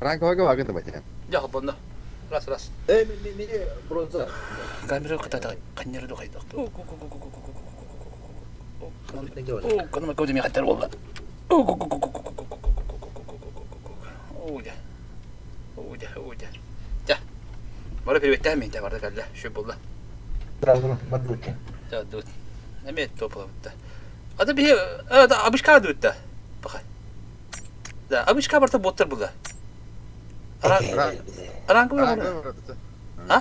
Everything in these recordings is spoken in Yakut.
Ранговага багын да батя. Дьэ холбонно. Раз раз. Э, мини бронза. Камера кытата ханнары духайдах. О, канама кодemi хаттар болла. О, да. О, да, о, да. Дьэ. Бары приветтээн мин барда кэллэ. Шү булла. Сразу бардык. Дьэ, дуут. Эме топлабытта. Ата биһи абышка дуутта. Баха. Да, абышка барта боттар булла. Аранка А?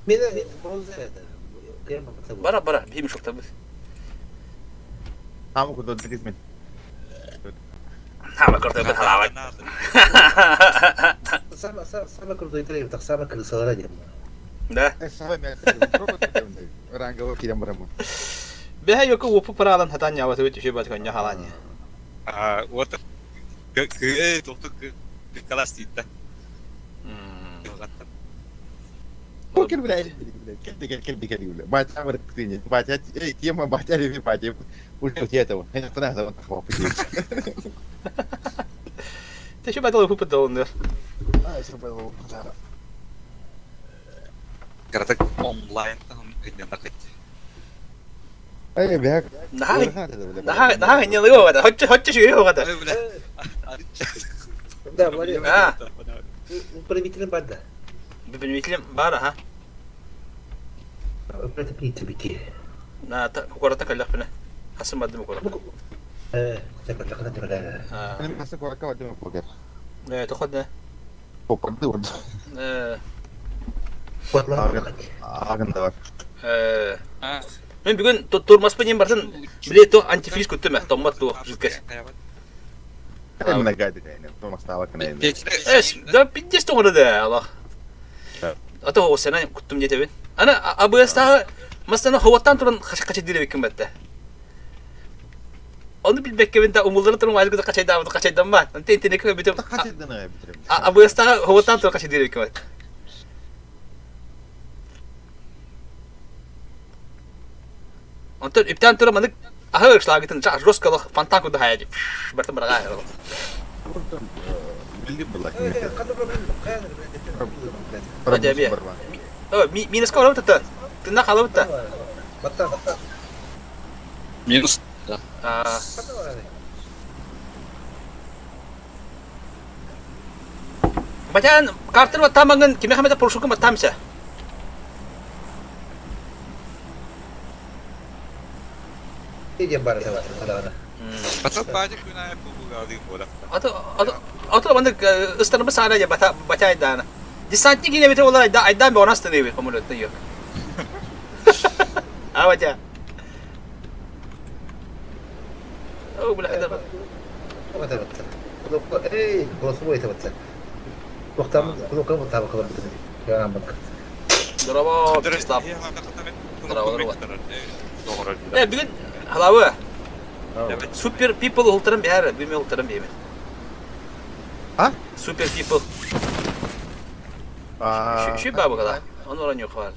Мені бронза это. Бара бара, биһи мешоктабыт. Хаама курдук дикизмин. Хаама курдук халаабат. Самое самое крутой трейд, так самое крысалара диэн. Да. Рангово кирен барамын. Бэһэ йоку уопу параалан хатан ньаабаты үтүшү бат конья халаани. А, вот кы тохту кылас тиитта. Покер, бля, кэлди кэл кэлди кэлди бля. Батя барыктыне. Батя, эй, тема батя реви батя. Уже у тебя этого. Это надо, он хлоп. Те şu батал хупа долнер. А, еще был. Кыратык онлайн ыннанакыт. Эй, бля. Наһаа наһаа наһаа иннелыга огата. Хоччо хоччо шүгү огата. Да, Владимир. А. Управителем бар да. Бүбүнүтилем бар аха. Управитель На та кукарата каллах бина. Хасым бадым кукарата. Э, хотя А. Мен хасы курака бардым покер. Э, тоходна. Попарды урду. Э, Агын да бар. э. Мен бүгүн турмаспын нем бартын биле то антифриз күттүм томмат ту жидкость. Мен гайды кайны. Томастава кайны. Эс, да пиздец тоңору да, Аллах. А то сена күттүм детебин. Ана АБС-тагы масана ховаттан туран кача диребеккен бетте. Оны билбеккебин да умулдары туран вайлгы качайдабы качайдан ба. Антен тенеке бүтүм. Качайдан битирем. АБС-тагы ховаттан туран кача диребеккен бет. Онтон үптен туран манык ахы шлагытын жа жестколох фонтан куда хаяди. Бартын барга. Билди була. О, минус кого то Тына халабыта. Минус. А, Батян картыр тамаңын киме хамета поршукун баттамса. Потом бажа күнә кугады бола. Ато ато ато мандык ыстарбы сана я бата батяй дана. Десантник ине бите олар айда айдан бе онас тыны бе комулет yok. А батя. О, бля, хада. Здорово, Слав. Э, бүгүн халавы. Супер people ултырым бәре, бүме ултырым беме. А? Супер people. Şu бабы кала. Оны оран yok var.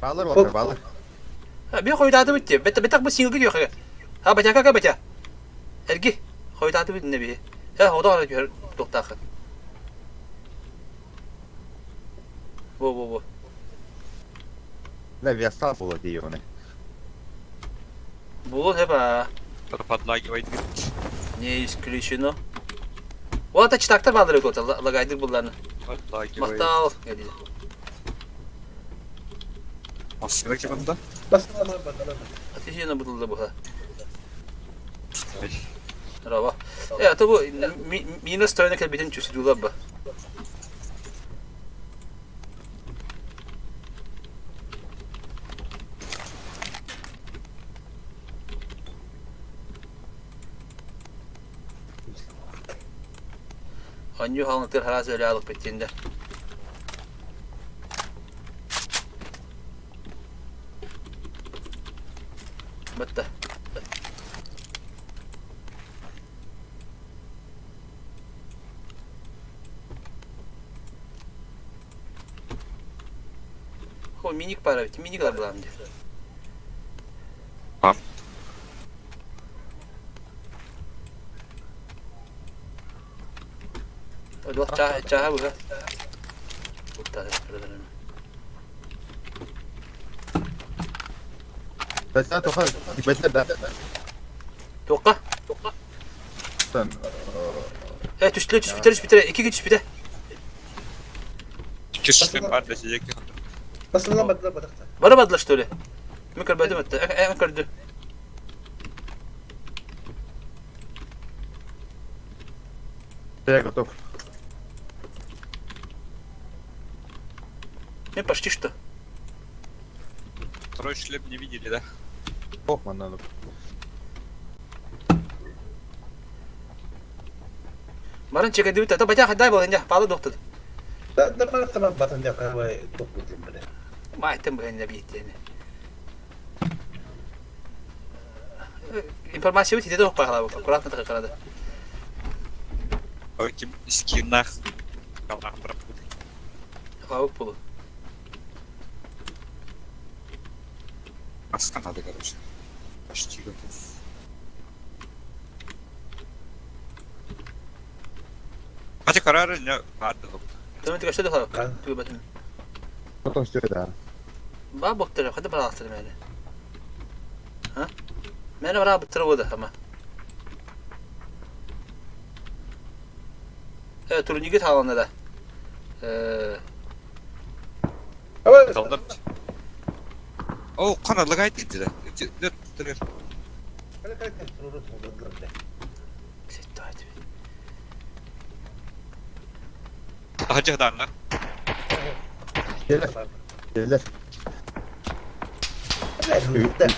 Балыр бар, балыр. Ha, bir koydadı bitti. Бет бет bu single yok. Ha бача кака бача. Эрги койдады бит не би. Ha o da gör токтакы. Бу бу бу. Ла вяса була дейоны. Булун хеп а. Подлагивает. Не исключено. Ола читактар балдыр yok лагайдык булларны. Подлагивает. Мактал. Гелди. Машина кимда? Атишена бутылды бу. Рава. Э, ата бу минус тойна келбитин чүсүдүлар ба. Аню халнытыр хараз өлі алып беттенде. Бітті. О, миник пара бит, миник булам ди. А. Чааһа быһа. Туохха? Э, түстүлэр, түспүтэр, түспүтэр, икки түспүтэ. Кишпин бар да сидек. Басылла бадла бадахта. Бары бадла что ли? Мен көрбөтүм өттө. Э, көрдү. Я готов. Мен почти что. Второй шлем не видели, да? Ох, манна. Баран чекедибит, ата батя хадай бол инде, палы доктор. Да, нормально тамам батын да карвай токмутум биле. Майтын быһын биттени. Информация бит итеде окпай халабы, аккуратно так карады. Ой, ким скинах. Калах брат. Хабык болу. Маска надо, короче. Почти готов. Хотя карары не барды. Tamam тик өстө халабы. Түгө батын. Потом все, да. Ба боктыр, хады бараластыр мени. Ха? Мени бара быттыр боду ама. Э, турниги таалана да. Э, Талдыр. О, қана лагает дейді. Хачаданна. Келер. Elbette.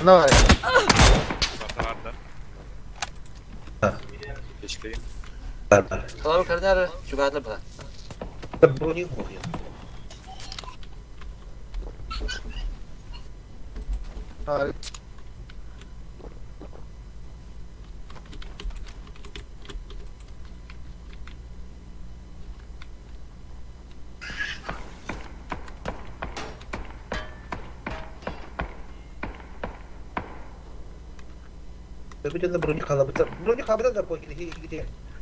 Давай. Халабы карнары, чугадлы була.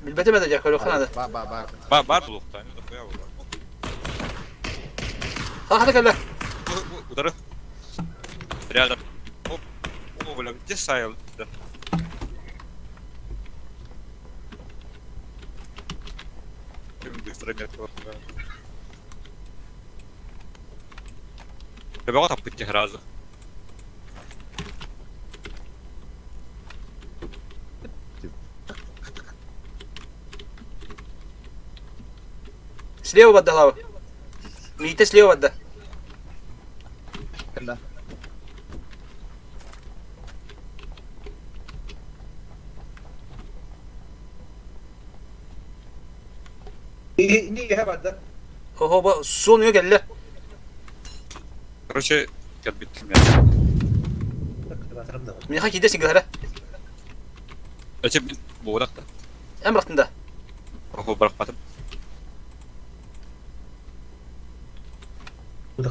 Билбете беде жакыр ханады. Ба ба ба. Бар бар булуқта. Ха хады кэллэ. Удары. Рядом. Оп. О, бля, где Сайл? Да. Быстро мертвый. Тебе там пути разу. Слева бадда халабы. Мите слева бадда. Да. Хо ба суон кэллэ. Короче, я биттим я. Миха киде сингара. Эти буудакта. Эм рахтында. Охо баракпатым. Да.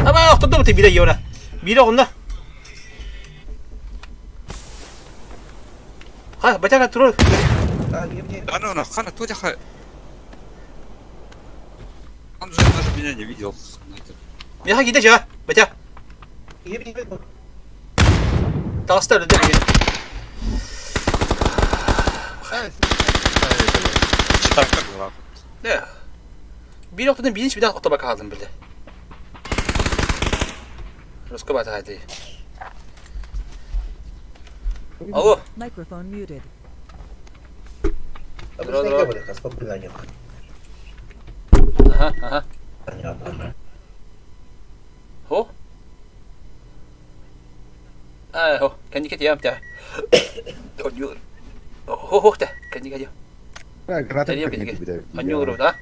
Аба охтодум ти бире йора. Бире онда. Ха, батяга тур. Да ну, хана, то тихо. Он же даже меня не видел. Миха киде жа. Батя. Таастар өдө. Читак как было. Не. Бир охтодум биринчи бир охтоба калдым биле. Руско бата хайды. Алло. Microphone muted. Аха, аха. Хо? Аа, хо, кэнникет яам та. Оньюр. Хо хо та, кэнникет яам. Граната. Тарья кэнникет. Оньюр, да?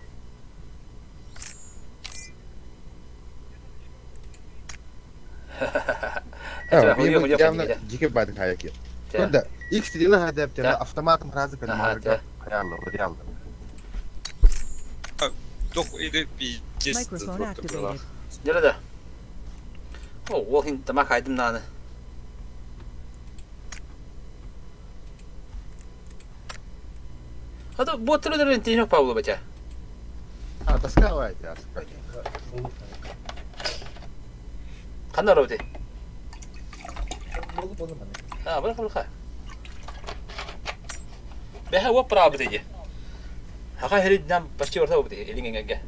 Явно дикий бадын хаяки. Кunda X dili hadep автоматом разы калмарга хаялы реалды. Тох или пиздец. Microphone activated. Nerede? О, ол хин тамақ айдым наны. А то боттыр интересно Павло батя. А, таскавайте, Ханна робти? А, бара бара. Бэха уоп праабыт иди. Хака хериднам почти орта обыт илиңеңге.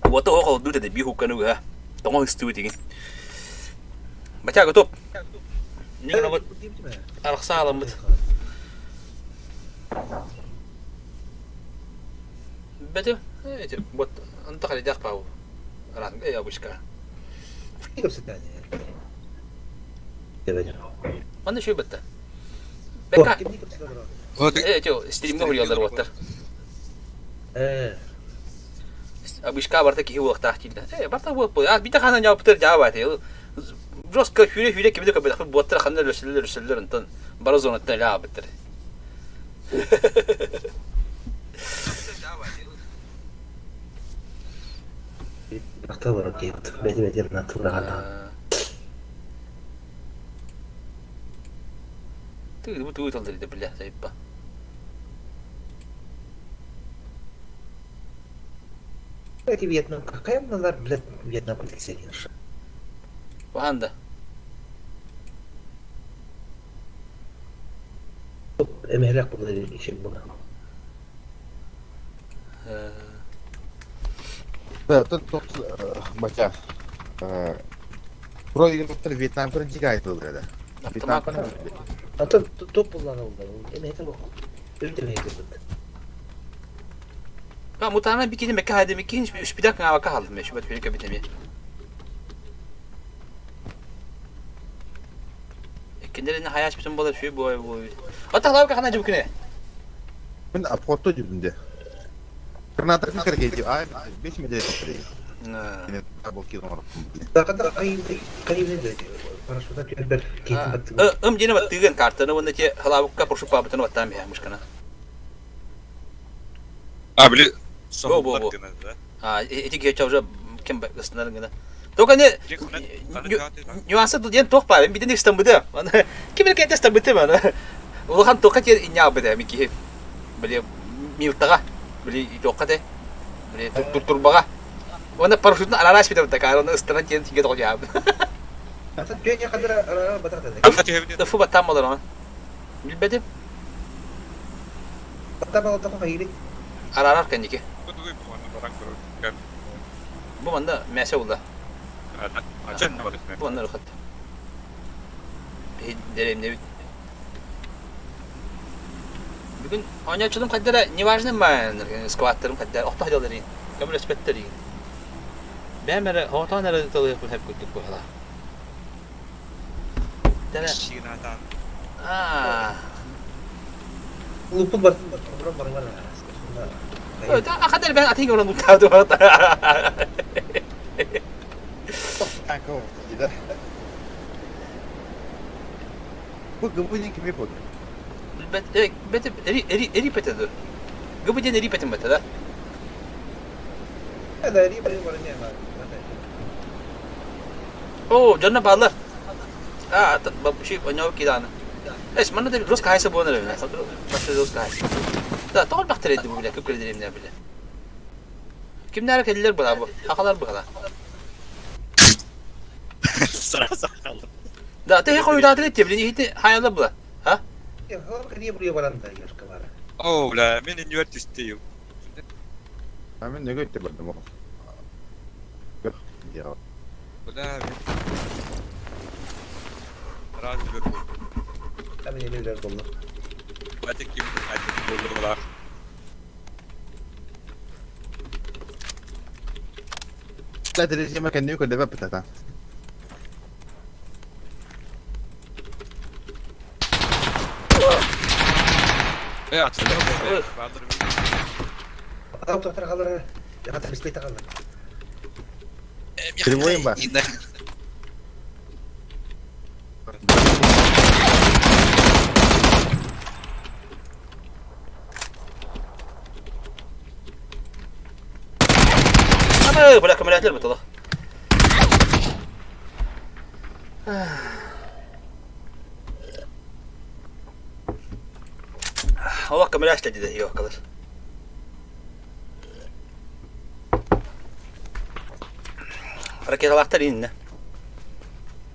Уота оҕол дутede би хуккануга. Тоҥо ыстыы тигин. Батя готов. Нигнабыт арахсааламмыт. Бете, эти вот антах лидах пау. Ран, эй, абушка. Манна шүй бытта. Бека, эти стримге хуялар уоттар. Абышка барта киһи буолуохтаах дииллэр. Э, барта буолуох буолуо. Биитэ хаһан ньааппытар дьаабаат. Жестко хүрэ-хүрэ кими да көрбөтөхпүт буоттар ханна өлөрсөллөр өлөрсөллөр онтон бары зонаттан илэ аабыттар. Ты бу тугу талдыр бля, сайппа. Эти Вьетнам, какая мыналар, блядь, Вьетнам көлтексенер. Ваханда. Эмэһэлээх буолар ишим була. Тут бача. Про Вьетнам көрөн дикай тылдырда. Вьетнам Антон топ буллана улдар. Эмэһэтэ бок. Үрдэмэһэтэ быт. Ка мутана бикини мекка хайда миккин үспидак ңаабакка хаалдым мен шубат хүлүкэ битеми. Иккиннерин хаяш бүтүн болар шүй бой бой. Ата лавка хана жубкине. Мен обходто жүрдүм де. Граната кирге ай 5 метр кирге. Ым дені бат тыгын картаны онда те халавукка пуршу пабытын баттан бия мушкана. А, били Бо, бо, бо. А, эти кече уже кем ыстынарын гына. Только не нюансы тут ден тох па, биден истамбыды. Ким эле кентес мана. Улахан тока те иня быды мики. Били милтага, били тока те. Били тур турбага. Оны парашютын арараш бит такая, оны ыстынан тен тиге тоқ жабы. Фу баттан болар он. Билбедим. Арарар кеники. Бу манда мясо булда. Бу манда рухат. Дерем Бүгүн оонньооччулум хайдара неважно ма скваттарым хайдара охто хайдалар иин көмөлөспөттөр иин. Бэм эрэ оотоон эрэ тылыахпын сөп курдук буолла. Тара аа Лупут бар бар бар Ахадар бэн атын көрөн туттаады Бу гыбынин кими بود? Бет эри эри эри петеду. Гыбы ден эри петим бата да? Да, эри бар не О, дьонно бааллар. А, ши оньоо кидааны. Эс, манна да рус кайса буонар эбин. Башта рус кайса. Да, тоҕол бахтар эдди бу биле, көп келдер биле. Кимнәре келдилер була бу? Хакалар була. Сразу қалды. Да, ты хойдааты этти, биле, хити хаялар була. А? О, бля, мен инвер түстейм. А мен неге өттө бардым. Бля, мен... Раз бір болды. Батик ким айтып болды бұлар. لا تدري ما كان يكون دباب بتاعها. Э, атылды. Кривой ба. Э, бля, көмөлөтүлэр бутулу. Олох көмөлөстө диде йокалар. Ракеталаахтар иннэ.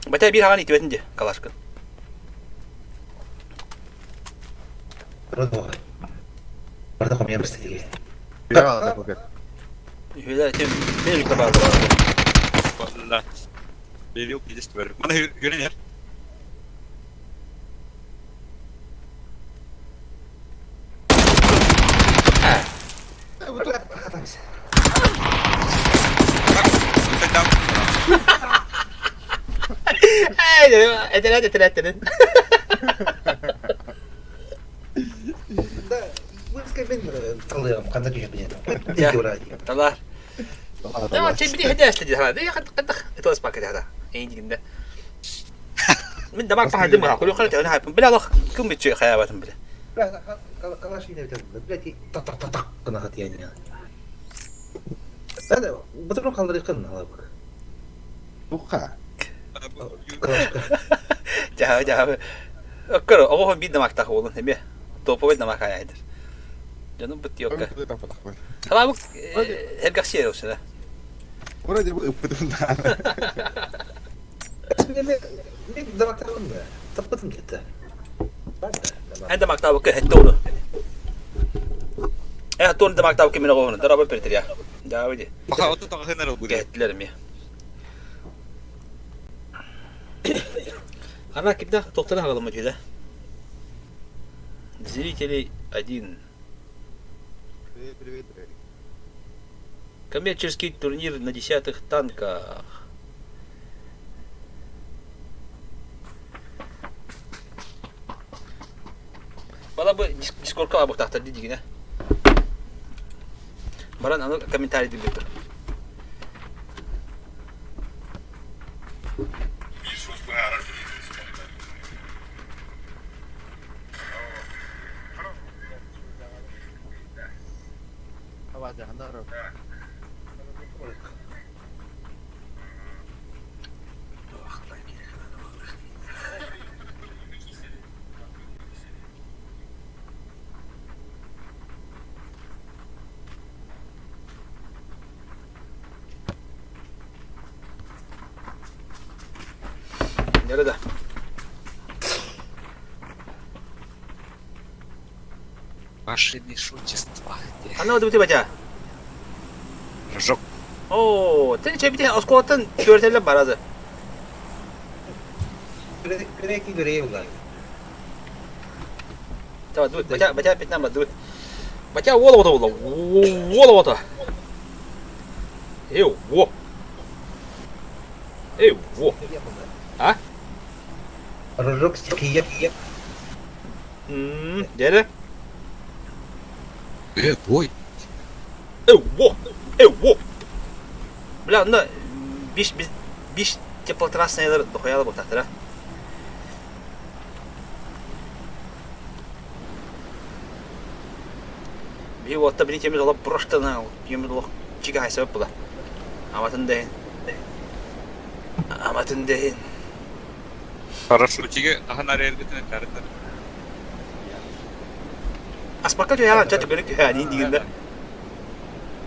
Бата биир хаҕан итибэтин дии, калашкын. Барда хомуйа быстытыгы. Үһүлэр этим бил кабаалар. Валла. Берил пиздец тварь. Мана хүрен Этэрээт этэрээт этэрээт. Талар. Да, чебили хедяшли дихана. Да, хад хад это спак хада. Эйдигинде. Мин дамак пахадым ха. Кулю хала тана хайпын. Бля лох кым битчи хаябатын бля. Калаш не блядь, так так так так гына хат yani. Ben bu kaldırıkın алабык. Туха. Калашка. Жаа жаа. Оккор оҕо биир дамактах уолун эмиэ. Топовой дамак айдыр. Дьонум бут йокка. Халабык эргахсиэр осына. Вроде бы ыппытын даҕаны. Мен дамактабын да. Таппытым где-то. Эн дамактаабыкка хэтте ону. Э туон дамактаабыкка мин оҕоһуну дорообо перетирия. Дааби Пока оту таҕыһын эрэл будет. Кэһэттилэр эмиэ. Ана кимдэх тохтана хагалыммыт үһү да? Зрителей один. Привет, привет, привет. Коммерческий турнир на десятых танках. Бала бы дискорка абыктахтар дигине. Баран аны комментарий дибит. Nerede? Ваше вмешательство. Ханна бути батя? Рожок. Оо, тен чэбити оскуолаттан түөртэллэ баразы. Күрәки күрәй булар. Давай, дует, батя, батя пятна дует. Батя уола вот уола, уола вот. Эй, во. Эй, во. А? Рожок стихия. Дere. Э, бой. Эй, во. Эй, во. Бля, онно биш биш теплотрассалар дохуяла буолтахтара. Биһи уотта били темир олох броштана темир олох чига хайсабыт була. Аматын да иһин. Аматын да иһин. Хорошо, чиге ахан арыйаргытын этээрин Аспакка түһэҕин, чэ түгэнник түһээнин диигин да.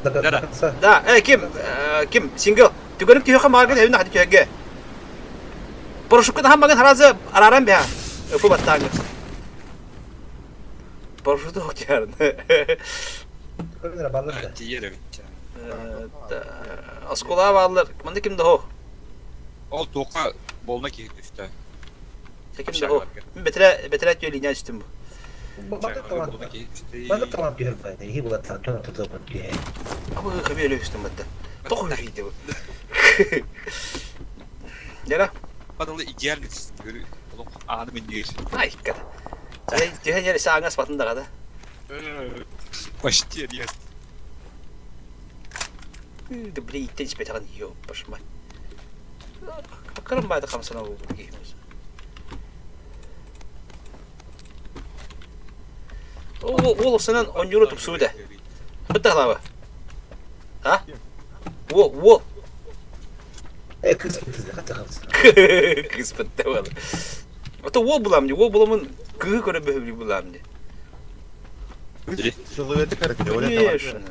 Да. Да, э, ким, ким, сингл. Түгэнник түһүөххэ мааргын эбин хати түһэргэ. Порошуккун ахан магын харазы арааран бэһэ. Өкү баттааҥҥы. Парашюту түһэрин. Тиийэр эбит. Оскуола бааллар. Манна ким да хоох. Ол туохха болна киһи түстэ. Ким да хоох. Бэтэрэ бэтэрэ түө линия түстүм бу. Маннык талаан түһэр баайда, иһи булаттаан дьон ортотугар түһэр. Абы көмө өлө түстүм батта. Тоҕо үһүйдэ бу. Дера. Падалы идеальный ааны миннигир. Айкка. Түһэн яр сааңас батын даҕада. Почти нет. Да блин, иттен испэтэҕин ёппаш мать. Аккарым баайда хамсана буолбут киһи. Ол охсунан онньууру тупсубут ээ. Быттахлаба. А? Уол, уол. Э, кыыс бытты, хата хапсы. Кыыс бытты буолла. Ото уол булам дии, уол буламын кыыһы көрө бөһүлүү булам дии. Сылыгыты көрөкүнэ, Конечно.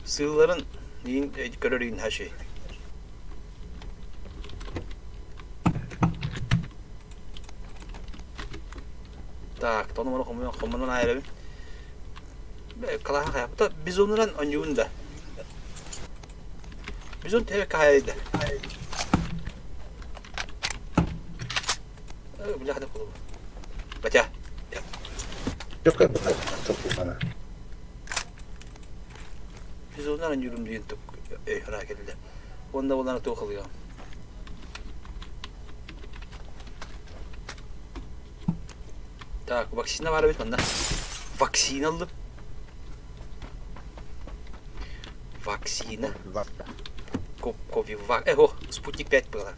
Сыылларын иин көрөр иин хаши. Так, тону маны хомуйан хомунан айрабын. Калаха хайапта бизонуран оньуун да. Бизон тебе кахайда. Бля, хада кулу. Батя. Жоқ бу топпана. Бизоннар оньуурум диэн тук өй хара келде. Онда болана туох ылыам. Так, вакцина бар эбит манна. Вакцина ыллым. Вакцина. Ковивак. Э, о, спутник 5 была.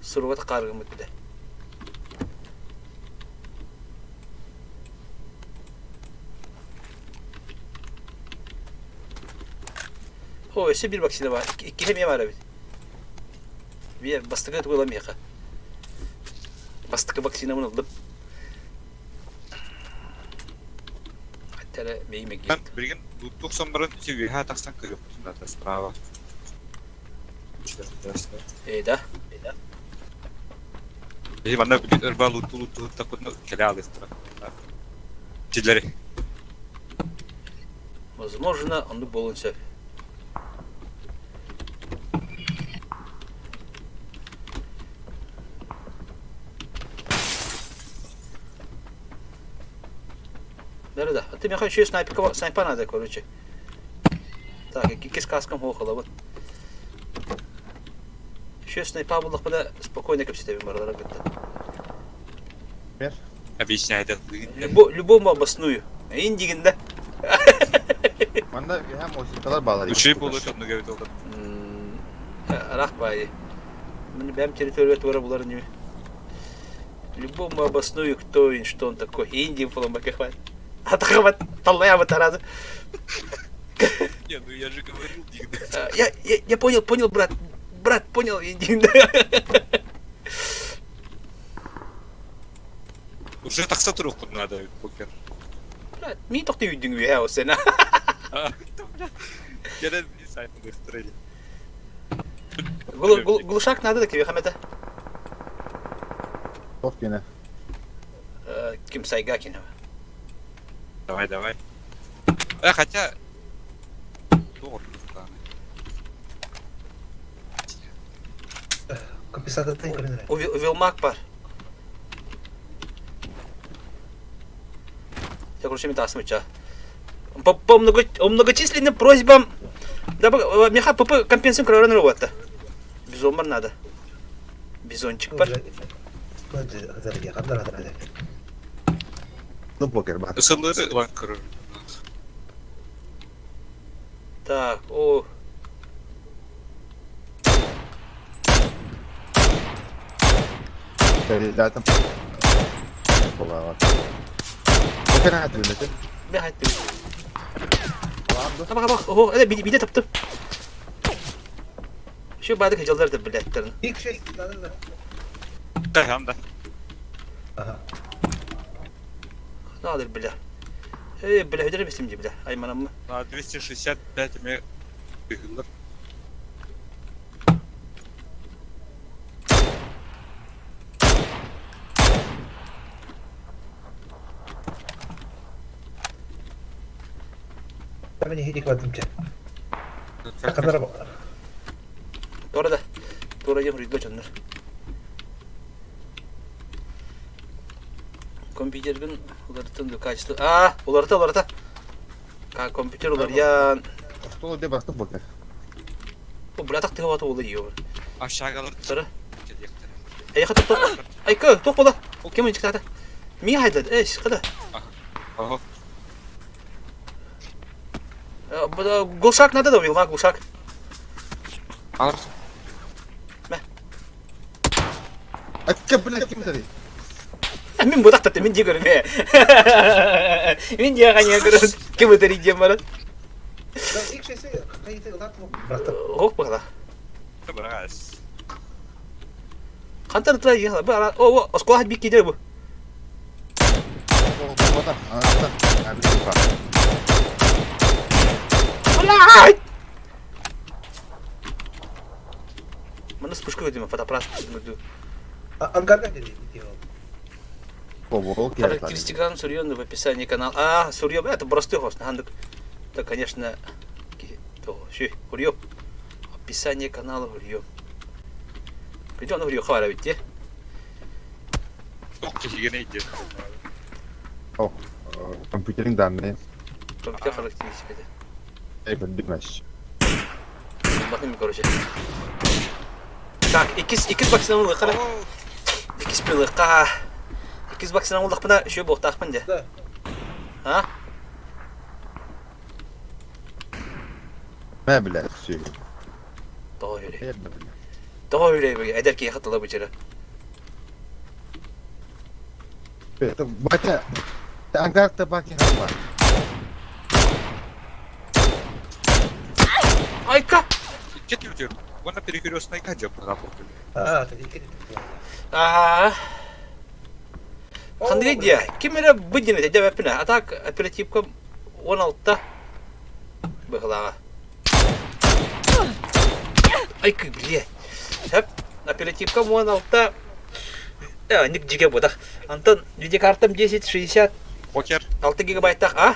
Суруга тахааргыммыт бile. О, өссө биир вакцина бар. Иккиһэ эмиэ баар эбит. Биир бастакы тугу миэхэ. Бастакы вакцинабын ыллым. Хаттара миигин мэгиэн. Билигин туох баран ити үөһээ тахсан көрүөхпүтүн наада справа. Ээ да. Биһи манна билигин ырбаа лутту лутту туттахпытына кэлэ аалыахтара. Тилэри. Возможно, оннук буолуон сөп. Да-да-да. А ты мне еще снайпика, снайпа надо, короче. Так, иккис каскам хоохолобут. Еще снайпа буллахпына спокойно кэпсэтэбин барыларын кытта. Объясняет. Любому обосную. Индигин да. Манна үһэ муосинталар баалар. Үчүгэй буолуо оннук эбит ол. Арах баайы. Мин бэм территория туора булар ньү. Любому обосную, кто он, что он такой. Индии поломака хватит. Атахабат, таллаябат аразы. Не, ну я же говорил, Я, я, я понял, понял, брат. Брат, понял, Индин. Уже тахса туруохпут наада покер. Брат, мин тохты үйдүң үһэ осена. Кэлэн сайтын ыстырыли. Глушак надо да киви хамета. Тох кене. Ким сайга кине. Давай, давай. Э, хотя... Компенсатор көрүнөр. Увелмак бар. Я, короче, метасмыча. По, по много, многочисленным просьбам... Да, меха ПП компенсион көрөрөн работа. Бизон бар надо. Бизончик бар. Ну покер бар. Ысылары ылан көрөр. Так, о. Zaten Покер хатырын Бе хаттым. Бак бак, ого, это биде таптым. Şu бадык хыжалдар да билеттерин. Ilk şey надо. Тахам да. Ага. Надо бля. Эй, бля, өдөрө бесим ди бля. Айманаммы. 265 ме ыһыллар. Мен хидик бардым чэ. Камера Туора да. Туора диэн хоруйдула дьоннор. Компьютербин уларытын да качество. А, уларыта, уларыта. Компьютер уларыйан. Остуол де бастык покер. Бу бля так тыгабаты болду дии бар. Ашагалар Сара. Эйха тоқ Айка, тоқ бола. Кем ойынчыктаата? Миңа хайдад. Эй, када. Ага. Глушак надо да, Вилма, глушак. Алар. Мә. Акка, блядь, ким это? Мин бу тахтатты, мин дии көрүм. Мин дии аҕа көрөн. Ким ытыр диэн баран. Ох быһала. Хантан тыла ийэ бу о оскуола бик киирэр бу. Блядь! Маны вспышка видимо, фотоаппарат вспышка. Ангарга делал. Характеристиканы суруйан в описании канала. А, суруйам, это простой хост. Это, конечно, суруйам. Описание канала суруйам. Где он суруйам хавара ведь, О, компьютеринг данные. Компьютер характеристика. Эй, поднимаешь. Батым, короче. Так, иккис иккис вакцинаны ылыахха Иккис ылыахха. Иккис вакцинаны ыллахпына үчүгэй буолуохтаахпын дии. Да. А? Мэ, блядь, все. Тоҕо үөрэй? Тоҕо үөрэй эдэр киһиэхэ тыла бычыра. Батя, ангар табаки хамма. Айка! Уонна перекрестнайга дьэ работали. А, это Аа. Ханныгы диэ? Ким эрэ бу диэн этэ дьэбэппинэ. А так оперативка 16 быһылааҕа. Айкы, блядь. Сөп. Оперативка 16 э, ник дьигэ будах. Антон, видеокартам 1060 Покер. 6 гигабайттаах, а?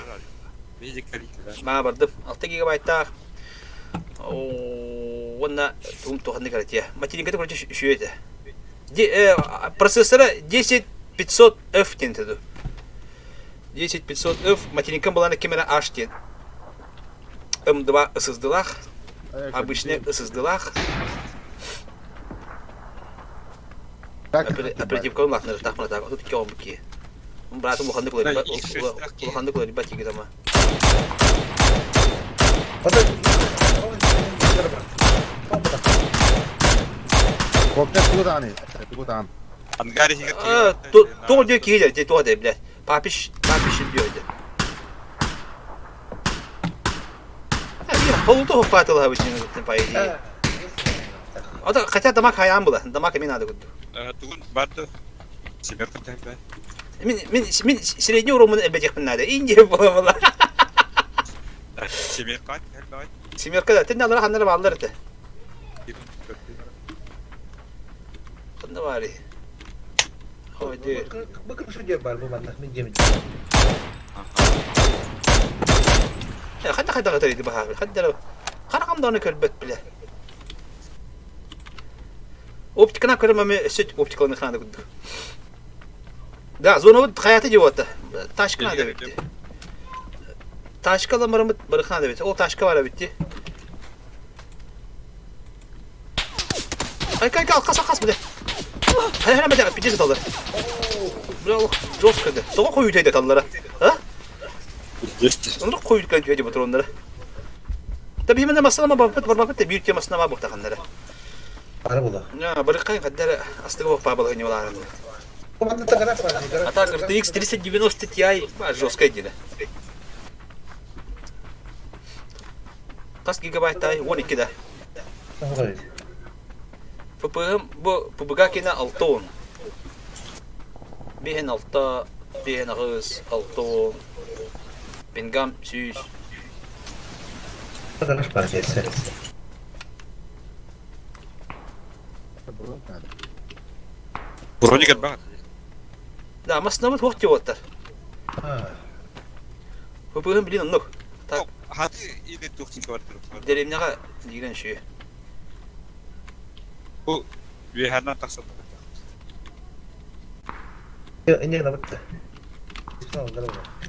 Видеокарта. Маа бардым. 6 гигабайттаах. Уонна тугум туоханнык эрэ Материнката короче үчүгэй этэ. Процессора 10500F диэн этэ 10500F материнкам была ким эрэ H диэн. М2 ССДлаах, обычный ССДлаах. Оперативка улаатынар тахмана так, тут кеом ки. Братым улаханнык улаханнык уларыйбат тигитама. Тоҕо диэ киһи дэ туох дэ блядь папиш папиш диэ дэ Холуто хоппаатылаһа битин по идее. Хотя дамаг хайаан була, дамаг эмин надо курдук. Тугун барды семерка тэһбэ. Мин мин мин средний уровень эбэтиэхпин наада. Индия була була. Семерка тэһбэ. Семерка да, тэннэ алара ханнара бааллар этэ. Ханна баарый? Ой, Бу кыршы диэн бар бу манна мин диэмин. Ханна хайдах этэр баһаар? Ханна харахам даҕаны көрбөт билэ. Оптикана көрөм эми өссө оптикаланы хаана курдук. Да, зонабыт хайата дьиэ Ташка надо битти. Ташка ламарымыт барыхна да бит. Ол ташка бара битти. Айка, айка, алқас, алқас, бile. Хайа, хайа, бile, пиздец аталлар. Бля, олох жестко да. Тоҕо хойутайда аталлара? А? Оннук хойутка түһэ патроннара. Та биһимэнэ массана барбыт барбаппыт биир тема массана буктаханнара. Ара була. Барыккай хаддара астыга боппа балыгы ньолаарын. А так RTX 3090 Ti жесткая дина. Хас гигабайтай 12 да. ФПМ бу ПБГ кина 6 Биһин алта, биһин аҕыс, алта Пингам сүүс. Броник элбэх. Да, массынабыт хуох диэбэттэр. ФПМ блин оннук. Так. Хаты или туох квартира. Дэриэбинэҕэ диирэн үчүгэй. Бу үөһэнэн тахсан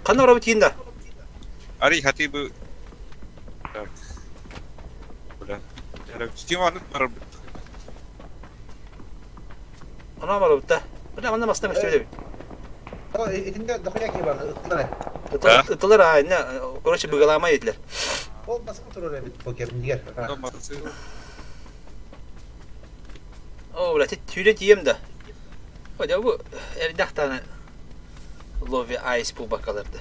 Ханна барабыт тиийин да? Арый хаты бу так. Бля. Стиманы барабыт. Ана барабыт да. Бля, манна масына көстүбүт эбит. Итинде дохуя киһи бар, ыттылар. Ыттылар аа, инне, короче, быгалаама етилер. Ол басқа турар эбит покер нигер. О, бля, түйрен тием да. О, бу эрдахтаны лови айс бу бакаларды.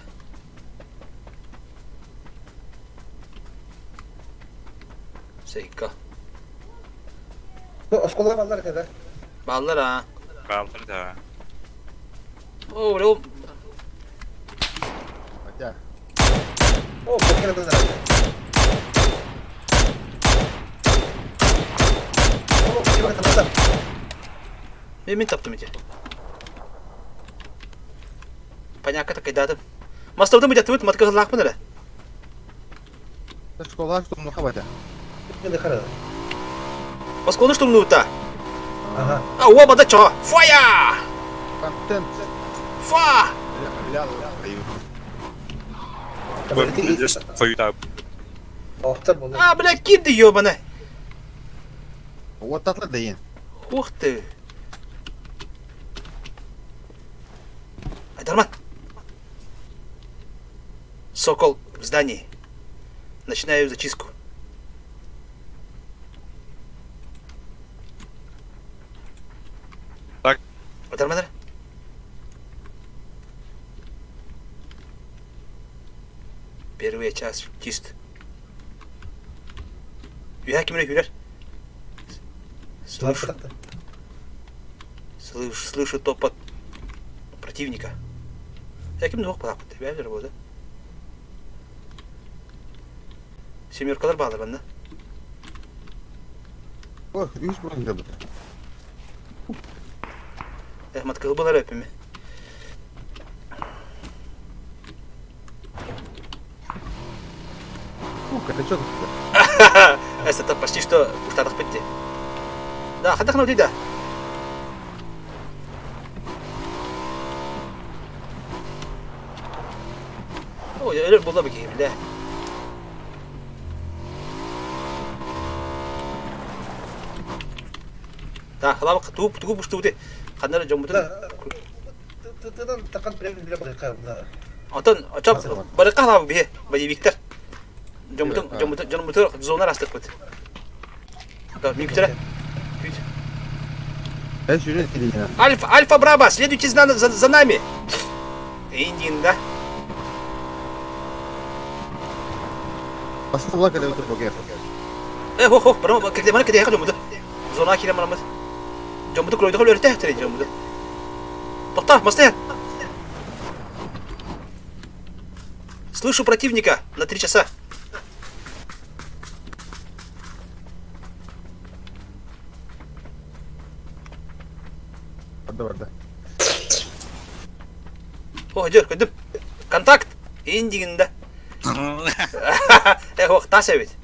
Сейка. Бу оскуола баллар этэ да? Бааллар аа. Бааллар да. О, бля, ол Хотя. О, бокера да. О, киһи табата. Мен мен таптым ити. Понятно, такайдадым. Мастабытым быдьаттыбыт, матка эрэ. Школа штурмнуха батя. Оскуоланы штурмнуубута. Ага. А, уо, бада чо. Фая! Контент. Фа! А, бля, кирди ёбана. Вот татлар дейин. Ух ты. Айдарман. Сокол в здании. Начинаю зачистку. Так. Айдарман. Первый час чист. Үһэ кимре хүрэр. Слышу, слышу, слышу топот противника. Я ким нуох балааппыт, бэйбэр буолда. Семеркалар баалар манна. О, үс бурун кэлбит. Эх, маткылы булар өпүмү. Фу, это что Это почти что уштадах битти. Да, хадах на да. О, өлөр була бики, бля. Да, халабы тугу тугу буштубути. Ханнара жомбутун. Онтон очоп барыкка халабы бие, боевиктер. Жомбутун жомбутун жомбутун зона растыкпыт. Да, миктере. Альфа, Альфа Браба, следуйте за, за, за нами. Индин, да? Э, хо, хо, барама, кете, мана кете, жомбуту. Зона кире марамыз. Жомбуту кройду хол өртө, тери жомбуту. Тохта, мастер. Слышу противника на 3 часа. Барда. О, дер, көдүм. Контакт. Индигин да. Э, ох, таса ведь.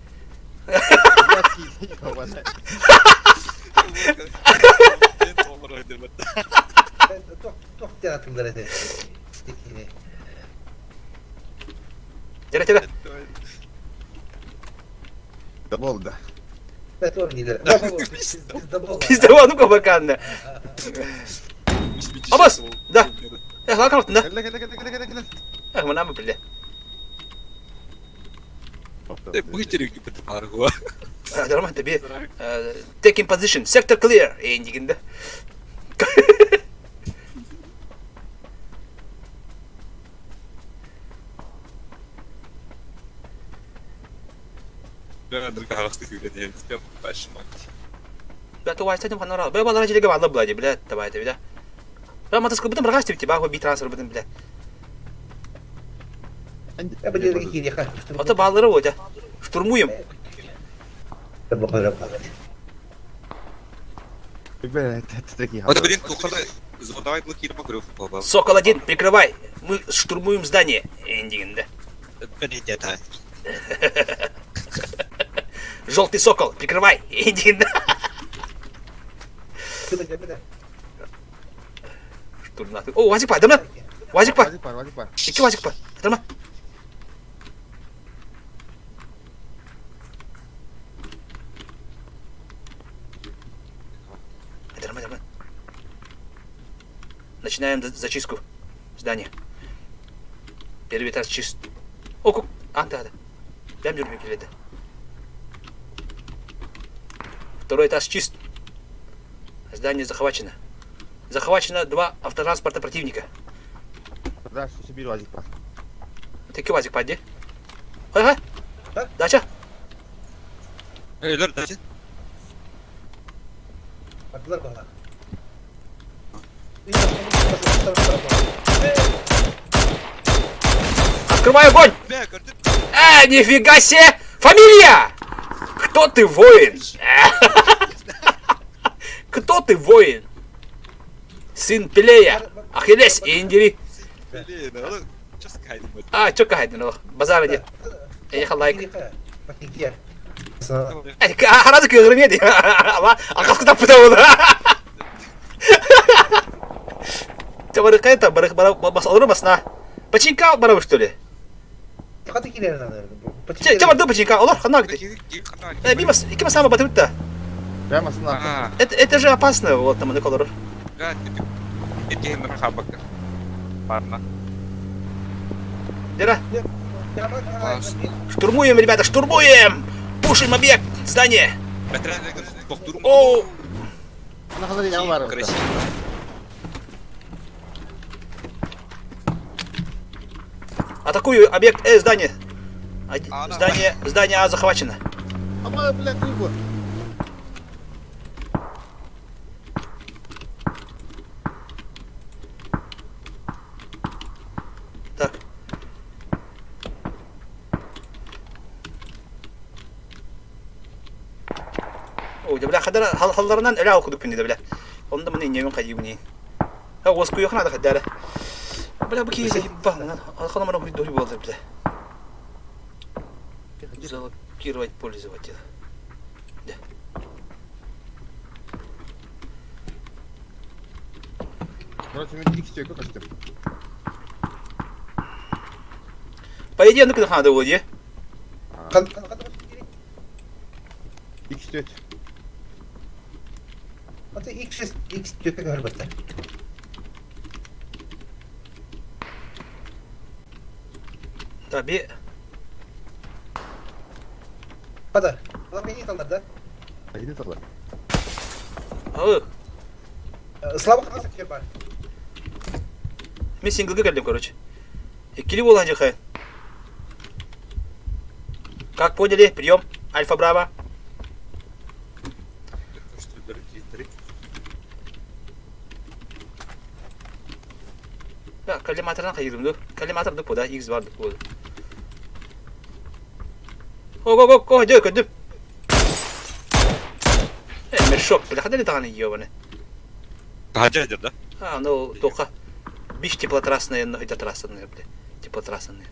Тере, тере. Добол, да. Пиздава, ну-ка, баканна. Абас, да. Эх, лакалттын да. Кэллэ, кэллэ, кэллэ, кэллэ, кэллэ. Эх, мына бile. Нормально тебе. Taking position. Sector clear. Эндигин да. Бля, то вайса дем ханара. Бля, балара жилеге балла бла, бля, давай, бля. Бля, матас кыбытым рагаш типти, баго би трансфер бытым, бля. Ата баллары вот, штурмуем. Сокол один, прикрывай. Мы штурмуем здание. Эндигин да. Желтый сокол, прикрывай. Эндигин да. Штурм О, вазик па, дамна. Вазик па. Вазик бар, вазик бар. Икки вазик па. Дамна. Нормально, нормально. Начинаем зачистку здания. Первый этаж чист. О, ку... А, да, да. Прям жүрмей келеді. Второй этаж чист. Здание захвачено. Захвачено два автотранспорта противника. Да, что себе вазик бар. Таки вазик пади. Ага. Дача. Өлөр да син. Бардылар баҕалаах. Открывай огонь! Бля, көрдүм. Э, нифига себе! Фамилия! Кто ты, воин? Кто ты, воин? Сын Пелея, Ахиллес и Индири. Блин, ол чё скайдым. А, чё кахайдын ол? Базара нет. Эйха лайк. Харазы кыгырым еді. Ақасқы таппыта ол. Чабарыкай та барык бара бас алыры басна. Починка барабы что ли? Чабарды починка олар хана гити. Э, бимас, икки масама батыбытта. Прямо сна. Это это же опасно, вот там колор. Да, это хабака. Парна. Дера. Штурмуем, ребята, штурмуем! Пушим объект, здание! О! Красиво. Атакую объект Э, здание. Здание, здание А захвачено. А, блядь, выбор. Так. О, бля, хадара халларынан өлө кудук күнү бля. Онда мын иннебин кайыбын. Ха, оску йохна да хадара. Бля, бу кисе ба, алхана мана хуй дори болду бля. Заблокировать пользователя. Да. Короче, мен икс түйөккө көстүм. По идее, ну-ка надо было, не? Икс түөт. Аты X6 X түөккө көрбөттөр. Да, би... Хада. Алар мени талдар да. Один талар. Ы. Слава ханаса кер бар. Мен синглге келдим, короче. Иккили буолан жыхай. Как поняли? Прием. Альфа Браво. Да, коллиматордан хайырым ду. Коллиматор ду да, X бар ду. Го го го го, дө көдүм. Э, мешок, бля, хадали таганы ёбаны. Хаджа да? А, ну, тока. Биш теплотрассная, ну, это трассная, бля. Теплотрассная.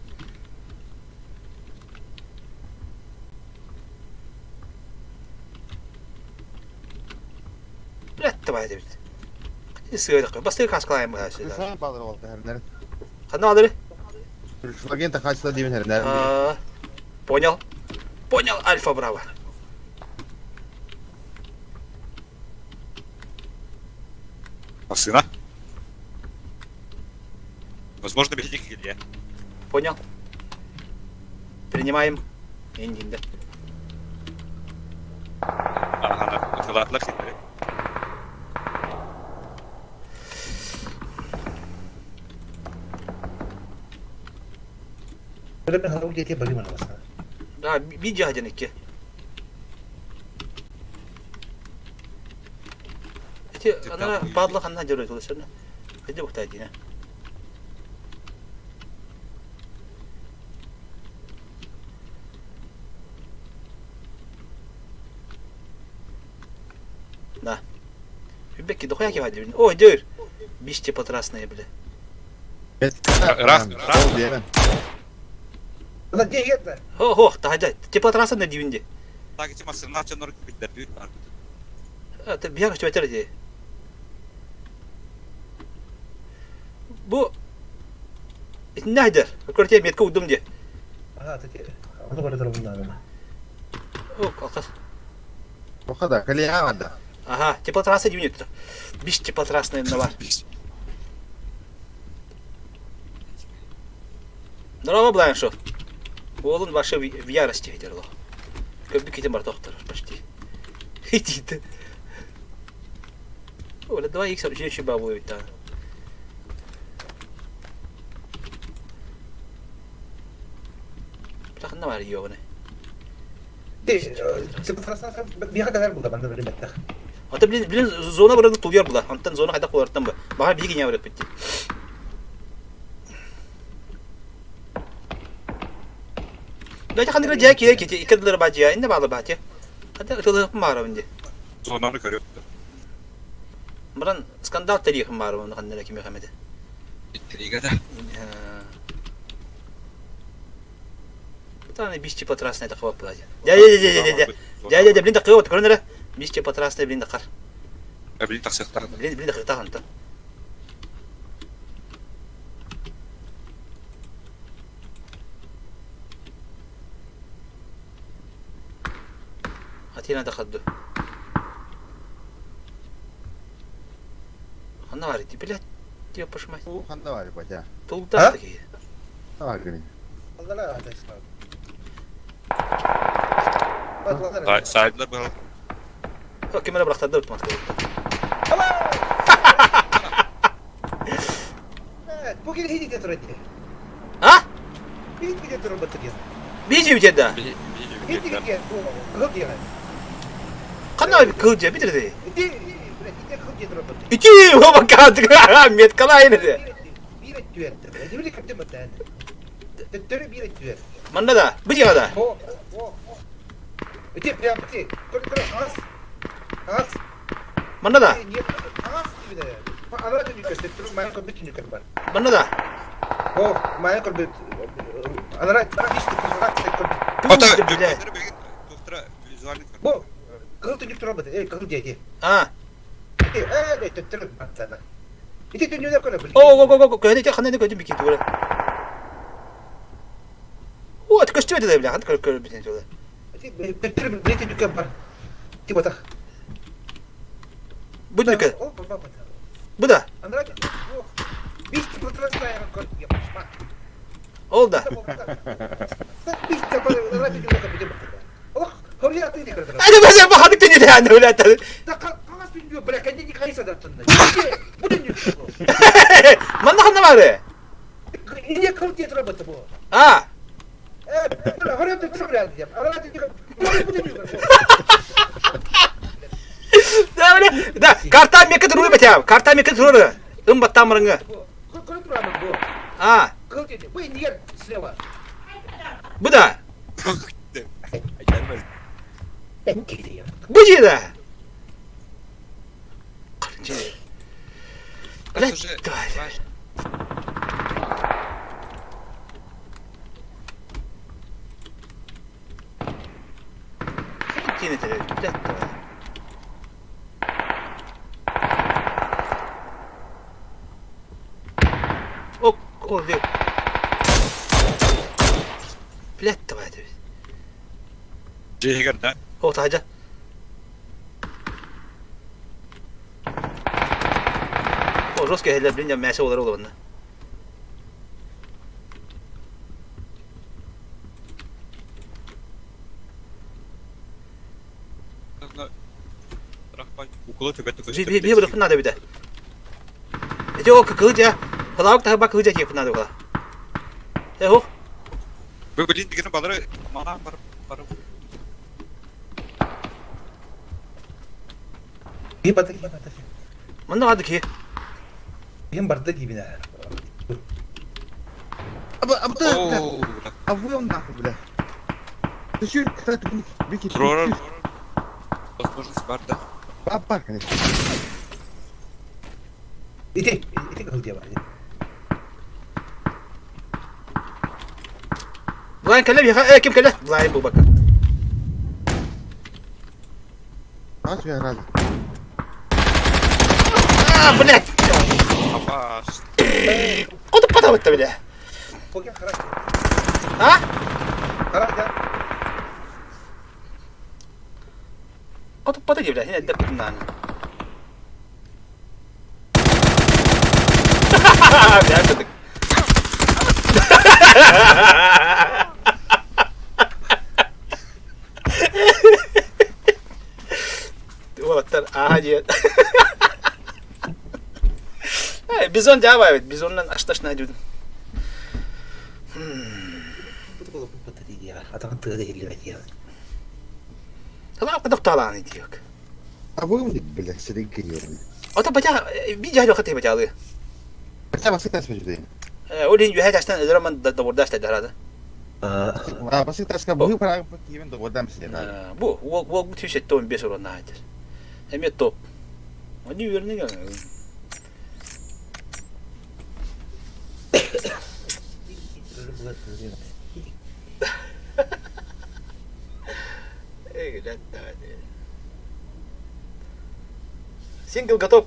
Бля, давай, дебит. Сыгырык. Бастыр каскалайм баа сюда. Сaan балыр болду хернер. Хана алыры? Флагента хачла дибин хернер. Понял. Понял, Альфа Браво. Сына? Возможно, без них Илья. Понял. Принимаем. Индинда. Ага, ладно, хитрый. Да, видео Эти, она падла ханна дерет, лысына. Где бухта один? Да. Беки, дохуя кивать. О, дер. Биш теплотрассная, бля. Раз, раз. Ох, тахадя. Теплотрасса на дивинде. Так, эти машины начали купить, да, Это бьяга что это Бу Нахдер. Көрте метка удум де. Ага, ты Оны көрө турбун О, алкас. Охада, калия да. Ага, теплотрасса дивинде. Биш теплотрассная на бар. Здорово, Блайншо. Уолун вообще в ярости дерло. Как бы кетем бар доктор, почти. Иди ты. Оля, 2 х вообще еще бабу ведь там. Бляха, на бар ёбаный. Биһиэхэ кэлэр булда манна билиммэттэх. Ата билин билин зона барыны тулуйар була. Онтон зона хайдах буолартан бу. Баҕар биһиги не барыппыт дии. Дайте ханнык дьээ киирэ кити икки дылары баадьыйа инне баалы баатя. Хата ытылыһыппын баарабын дии. Зонаны көрүөм. Баран скандал тэрийиэхин баарабын ханна эрэ кимиэхэ эмэтэ. Интрига да. Таны бис теплотрасная такого платья. Дядя, дядя, дядя, дядя, дядя, блин, такой вот, көрөн эрэ. Бис теплотрасная, блин, такар. Блин, тахсыахтаах. Блин, блин, такар антон. Атина тахадду. Ханна бар ити, блядь, ёпаш мать. Ханна бар, батя. Тултах такие. Ханна бар, Сайдла был. Ким эрэ бырахтарда утумат Бу киһи дии турар дии. А? Биир киһи турар баттыгын. Биир дьиэ да? Биир киһи кыл дьиэ. Ханна кыл дьиэ битир дии. Ити ити кыл дьиэ турар баттыгын. Ити оба меткалайын ити. Биир өттүгэр. Биир кырдым баттаан. Төттөрү биир өттүгэр. Манна да, бу дьиэҕэ да. О, о. Ити прям ити. Көр көр ас. Ас. Манна да. Ас диибин Ана түнүкөр төттөрү майа көрбүт түнүкөр бар. Манна да. О, майа көрбүт. Анара ишти Ата, туохтара визуальный. Бу кыл түнүк турар бат. Эй, кыл диэти. А. Э, төттөрү баттана. Ити түнүнөр көрө. О, о, о, о, көһүнэ ханна көтүм бики тугура. О, көстүбэт да бля, ханна көр битен жолы. Төттөрү били түнүкөр бар. Ти батах. Бу түнүкөр. Бу да. Анара Бис Ол да. Hadi ben bakalım teni de yani öyle tabii. Манна ханна бары? А. Да, бля, да, карта мека туру бетя, карта мека туру. Ым баттамырыңы. А. Бу да. Бу да. Блядь, давай. Блядь, давай. О, о, Блядь, давай. Дьиэгэр да. О, таһдьа. О, жестко хеллер, блин, мясо олар олар онна. Уколы төбәтте көстө. Би би бир надо бит. Эти о кылжа. Халавык таһы ба кылжа кип надо була. Э хо. Бу блин деген балары мана бар бар. Би бата би бата. Манна хады ки. Бим барда дибина. Аба аба А вы он нахуй, бля. Ты чё, кстати, Вики, Трорар. Возможность бар да. Бар, конечно. Ити, ити кыл дьиэ бар. Блайн кэлэ биха, э ким кэлэ? Блайн бу бака. А, я рад. А, блядь. Апа. Куда подавать-то, бля? Пока хорошо. А? Хорошо. Куда подойди, бля? Я дырку на. Бля, это Уолаттар ааһа диэн. Бизон дьаабай эбит, бизонунан ашташна дьудун. Атаҕын тыа да иһиллибэт диэҕин. Талаап кыдах таалааны диэк. А вы бля, сириггириэн. Ото бача би жаа жоқы бачаалы. Бача басык тас бача. Ол иһин үһэ тастан өлөрөмөн добурдаас тайдарады. А басык таска бу параграф киевен добурдам сен. Бу уол уол 375 урон наайтыр. Эме топ. Они үөрнеге. Сингл готов.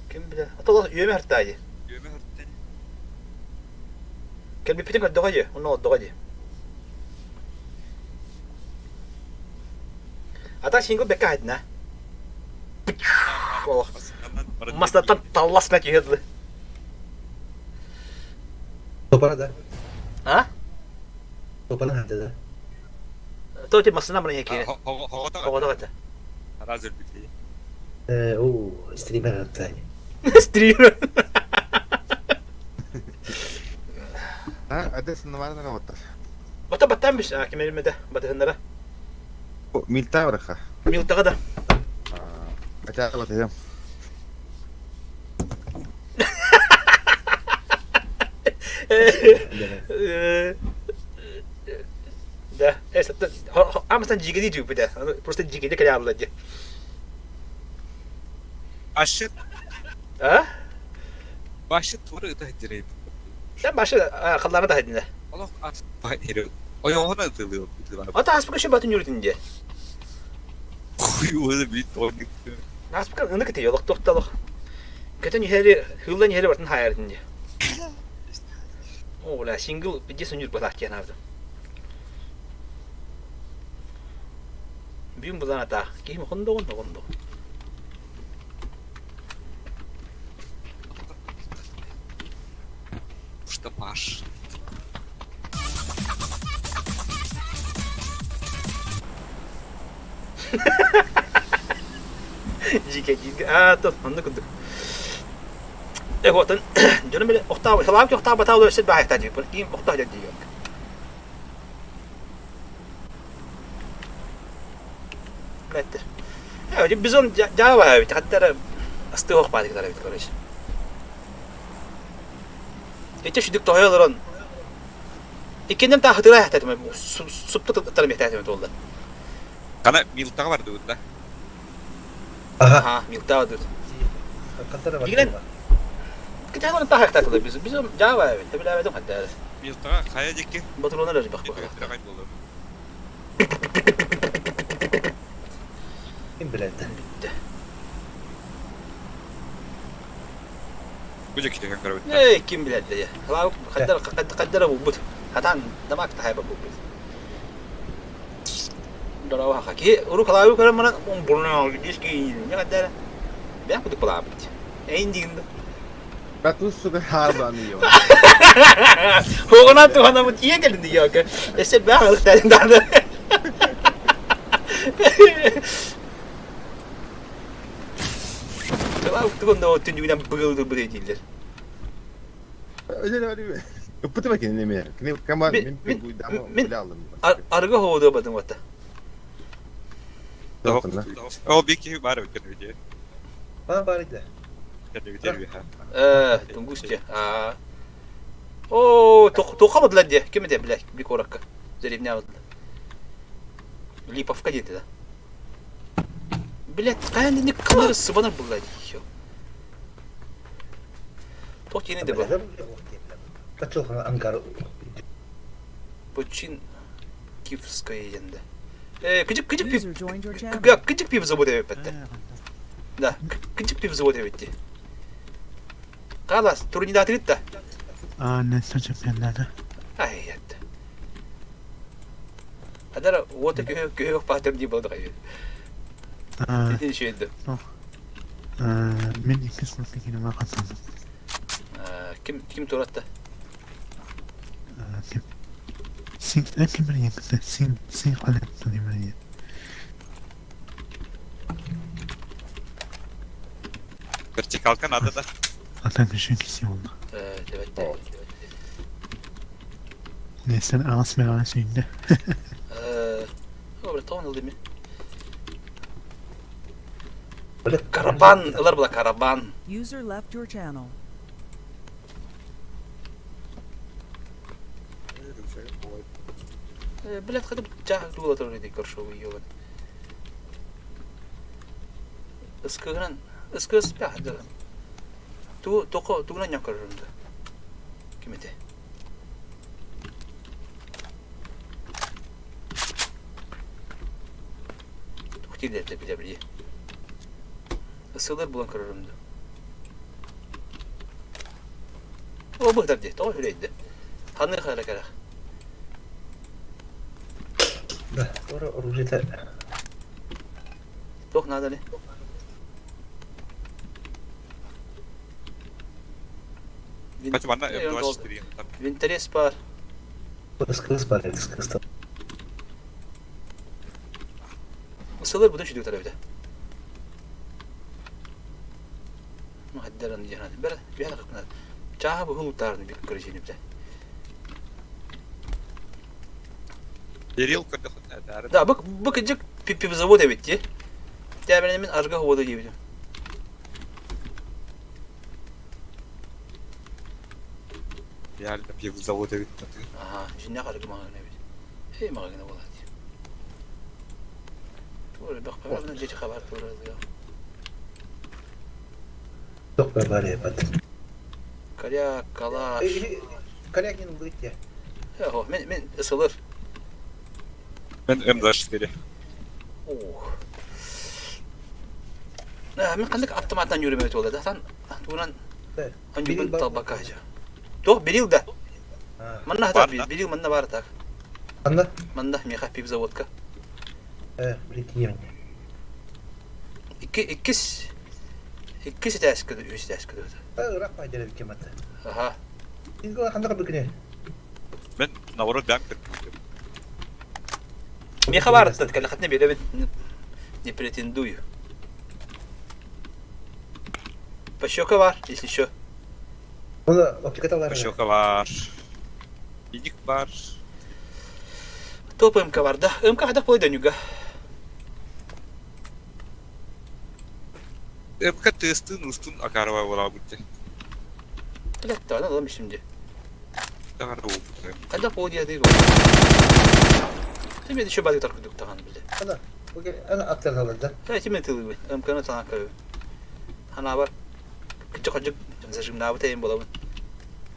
Ким билэр? Ото үөмэ хартаайы. Үөмэ хартаайы. Кэлбиппитин көрдөҕө дии, онно олордоҕо дии. Ата сингл бэккэ аһатына. Мастаттан таллас гына түһэ дылы. Топара да. А? Топана ханта да. То ти масына мына кире. Хоҕото этэ. Араас өлбүтэ. Э, уу, стример аттаani. Стример. А, адес наварна работа. Бата баттан биш, кимеримede батыһыннара. Милтавраха. Милтаҕа да. Ачаа батыһым. Да, амастан жигеди жүүпүтэ. Просто жигеди кэлэ алла дии. Ашыт. А? Башы тура ыта хитирей. Да башы халлана да хитинэ. Олох ас баһ Ойоҕуна ытылыы Ата аспыка ши батын юрутин дии. Хуй бит Аспыка ынык ити олох тохтолох. Көтөн иһэри хыллан иһэри бартын хаайардын дии. О, бля, сингл где сүнүр батах диэн аардым. Бүгүн булан атаах. Киһим хондоҕун хондо. Что Паш? Дьиикэ дьиикэ аа то оннук курдук. Э отон дьону биле охтаа салаам охтаа батаа өссө баайта дии ким охтаа дии Бэттэр. Э бизон жаава эбит хаттара астыох баадыктар эбит короче. Ити шүдүк тоһой олорон иккиннем та хытыра хататым супту тыттар мехтаатым туолла. Кана милтаҕа бардыбыт да. Аха, милтаҕа дут. Дигинен Китайга та хактатылы биз биз жаава эбит билебедим хатта. Милтаҕа хайа дикки? Батурона даже бах. Ким билэрдэ? Бүттэ. Бу дьэкитэ көрөбүт. Эй, ким билэрдэ? Хаддар хаддара булбут. Хатан дамак тахайба булбут. Дорова хаки уру калабы көрөн баран бурна диски не хаддара. Бя кудук балабыт. Эйн дигинде. Батус сука хаабаны йо. Хоҕунан туһанамыт тиийэн кэлин диэки. Эссе бээх ылыктарын дааны. Тугун да түннүгүнэн быгылды бу дииллэр. Ыппытыма кинини эмиэ. Кини кама мин мин арыгы хоодуо батын вата. Ол бик киһи баар эбит кэннибит. Баа баар иде. Кэннибит Э, тунгусте. А. О, тоха бадла де. Ким это, блядь, би коракка. Деревня бадла. Липовка где-то, да? Блядь, каян не кымыр сыбанар булла еще. Тох тиени де бар. Ангар. Почин Киевская енде. Э, кыжык кыжык пив. Кыжык пив завод эбеппетте. Да, кыжык пив завод эбитти. Калас, турнида атыгытта. А, не чемпионата. Ай, ятта. Адара, вот көһө көһө патер ди болды кайы. Ити шүйді. Мен икки сылтыкинема катсам. Ким ким туратта? Ким? Син ким билген син син қалай билген. Вертикалка надо да. Atan düşün kişi oldu. Evet, evet. Нестен аҕыс мөҕөн сүүндэ. Э, тоҕон ылдым мин. Карабан ылар була карабан. User left your channel. Блядь, хотя бы чах дула тоже не коршовый ёбан. Ыскыгынан, ыскы ыспях дылы. Ту токо тугунан ньокорорунда. Ким эте? Тух тиэрдэ билэ билиэ. Ысылар булан көрөрүм да. О быһдар дии, тоҕо үрэйдэ. Ханыха эрэ кэрэх. Да, туора оружиета Туох надо ли? Кстати, манна М24 Винторез бар. Кыс бар, кыс Ысылыр будун шүдүк тарабыта. Махаддаран диэн бэр биһэ кыкна. Чааһа бу хулуктарын бик көрүсүнү бите. Берил көрдөхүнэ Да, бу бу кыдьык пивзавод эбит дии. Тээбэринэ мин арга хуода диэбитим. Реально пивзавод эбит. Аха, дьиннээх аргы маҕаһыына эбит. Эй маҕаһыына буолаат. Туора бөх бөх дьиэ хабар туора ылыа. Туох бар ебат. Коряк, калаш. Коряк не ылбыт О, мен мен ысылыр. Мен М24. Ух. Мен қандык автоматтан yürümөт болду да. Сан туунан анжугун талбакка жа. Туох берил да. Манна хата берил манна бар так. Манна? Манна меха пивзаводка. Э, блин, Икки иккис иккис этээскэ үс этээскэ Ыраах пайдара бикем аты. Аха. Ханна кырбыкыне? Мен наоборот бэм кырбыкым. Меха бар кэлэхэтне биэрэбит не претендую. Пощека бар, если еще. Оны оптиката бар. Пощека бар. Иник бар. Топ МК бар да. МК хадах полой дөнүга. МК тестин устун акарова була бутте. Блядь, да, надо şimdi. Тагар болбут. Кайда пол диэди. Ты мне еще бадык таркудук таган биле. Ана, ана аттар да. Да, тиме тылыбы. МКны тана көрү. Ана бар. Кычы кыжык зажимнабыт эйин болабын.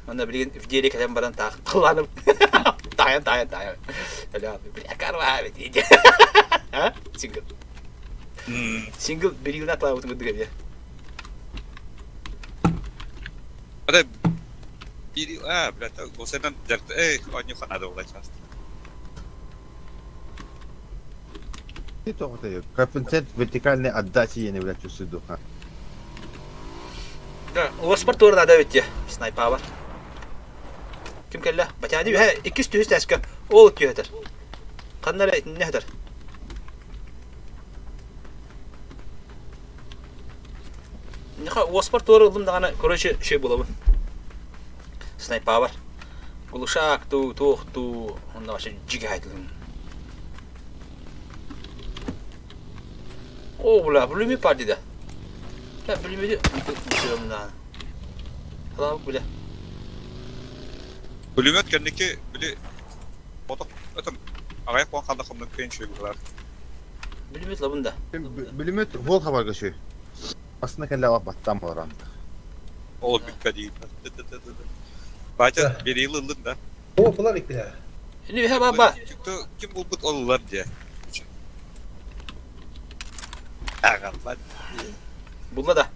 Манна билигин в деле кэлэн баран таах тылланып таайан таайан таайан. Бля, бля, карва бит. А? Сингл. Сингл берилна атлаабытын курдук эбиэ. Ата бiri а, блядь, осенен дерт, эй, они ханада була часто. Коэффициент вертикальной отдачи не блядь, усыдуха. Да, уоспар туора надо ведь снайпа бар. Ким кэллэ? Батяни үһэ иккис түһүс тэскэ ол түһэтэр. Ханна эрэ итиннэ сытар. Миэхэ уоспар туора ыллым даҕаны, короче, үчүгэй буолабын. Снайпабар. Глушак туу, туох туу, онно вообще дьигэһэтилин. О, бля, бүлүмү пардида. Бля, бүлүмү даҕаны. Халаа, бля. Пулемет кэнники били отох өтөн аҕыйах буолан хаалла хомнук кыайын үчүгэй быһыылаах. Бүлүмүт лабын да. Бүлүмүт уол хабарга үчүгэй. Басына кэллэ баттаан буолар Ол бүппэ дии. Батя берил ыллын да. О, булар икпинэ. Ini үһэ баба. Ким булбут ол ылар дии. Аҕалбат. Булла да.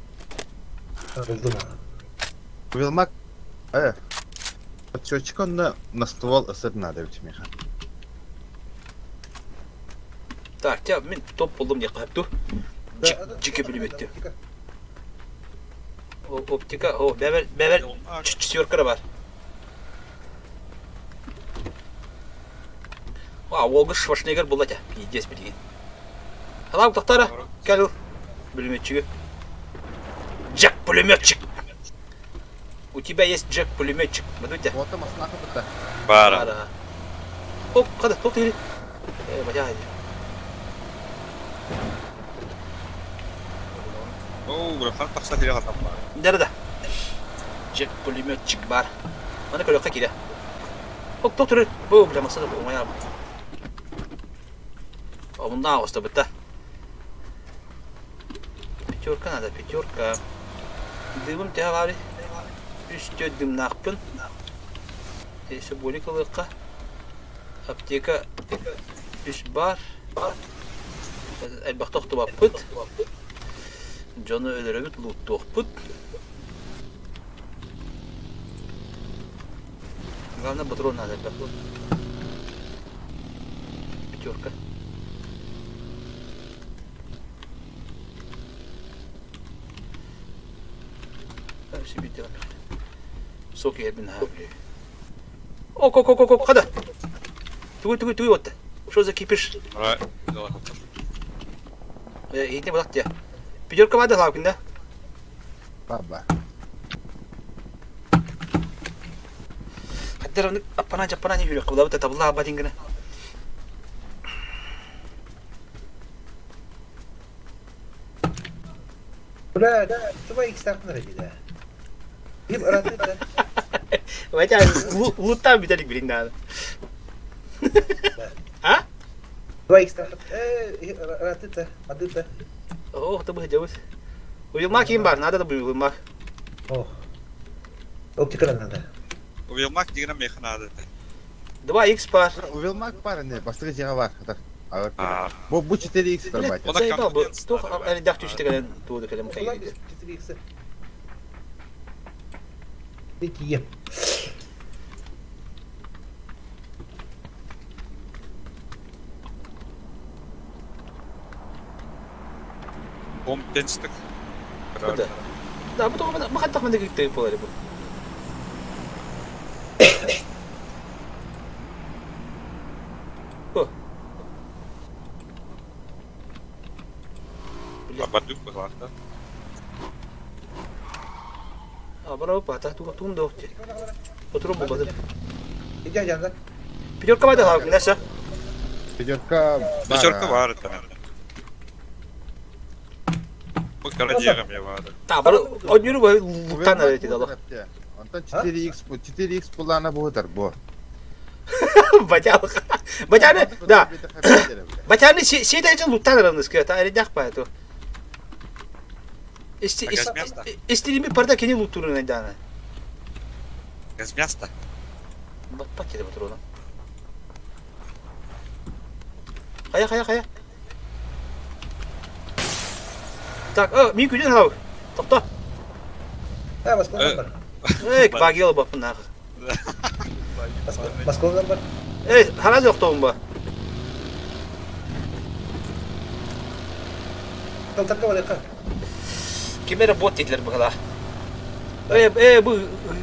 Булдум. Вилмак, э, подсчетчик онно на ствол ысыр надо ведь миха. Так, тя мин топ булдум диye кайыпту. Жике бүлүмөттү. Оптика, о, бэбер, бэбер, четверка бар. А, Волга Шварценеггер була тя, пиздец билигин. Халау тохтара, кэл пулеметчиги. Джек пулеметчик. У тебя есть Джек пулеметчик. Бадуйте. Вот там основа Бара. Оп, хада, туох тиһили? Э, бачаа Оо, бырахтан тахса тире хатан баар. Да-да-да. Джек пулеметчик бар. Маны көрүөххэ киирэ. Ок, туох түрү? Бу, бля, масса да умайа. Омунна оҕустабыта. Пятерка надо, пятерка. Дымым төһө баарый? Үс түөрт дымнаахпын. Өссө болик ылыахха. Аптека үс баар. Элбэхтэ охтубаппыт. Дьону өлөрөбүт, лууттуохпут. Главное, патрон надо элбэх. Пятерка. Сок иһэрбин наһаа билиэбин. Ок, ок, ок, ок, хада. Тугуй, тугуй, тугуй отта. Что за кипиш? Иһитне булак дия. Пятерка бады хлапкин да? Баба. Хаттар оны аппана жаппана не хүрек кылабыт табылла абба дингена. Бля, туба икс-тахтын эрэ дии. Им ыраатыт да. Ватя, луттан бүтэлик билин наада. А? Туба икс-тахтын. Э, ыраатыт да, адыт да. Ох, ты быһдьабыт. Уйулмак ким бар, надо да уйулмак. Ох. Оптика надо. Уйулмак дигенем меха надо. 2x бар. Уйулмак бар не, бастыгы жега бар. Бу бу 4x бар батя. Заебал бу. Тух әлидах түште кэлэн туоду кэлэн кайгиде. 4x. Тиийем. Компетенстик. Да, бу тоҕо махаттах мен дэгиттэ буолар бу. Бардык быһылаахта. Абара пата туга тум да охте. Oturum bu badır. Иди, Жанна. Пятерка бады хаа күнәсә. Пятерка Пятерка бар это. Бу карадиягам я баар. Та бар однюру бу луктан арайт дало. Онтон 4x 4x булана буутар бу. Батя. Батяны, да. Батяны сетайжын луктан араныз кө та аридах па то. Истилими парда кени луктурун айдана. Газмяста. Бат кеде батыр одан. Хайа, хайа, хайа. Так, мин күден хау. Тохто. А, Москвадан бар. Эй, багил бапын нахы. Москвадан бар. Эй, хара жоқтоғын ба. Талтарга барайка. Кимере бот дейлер бұғыла. Эй, эй, бу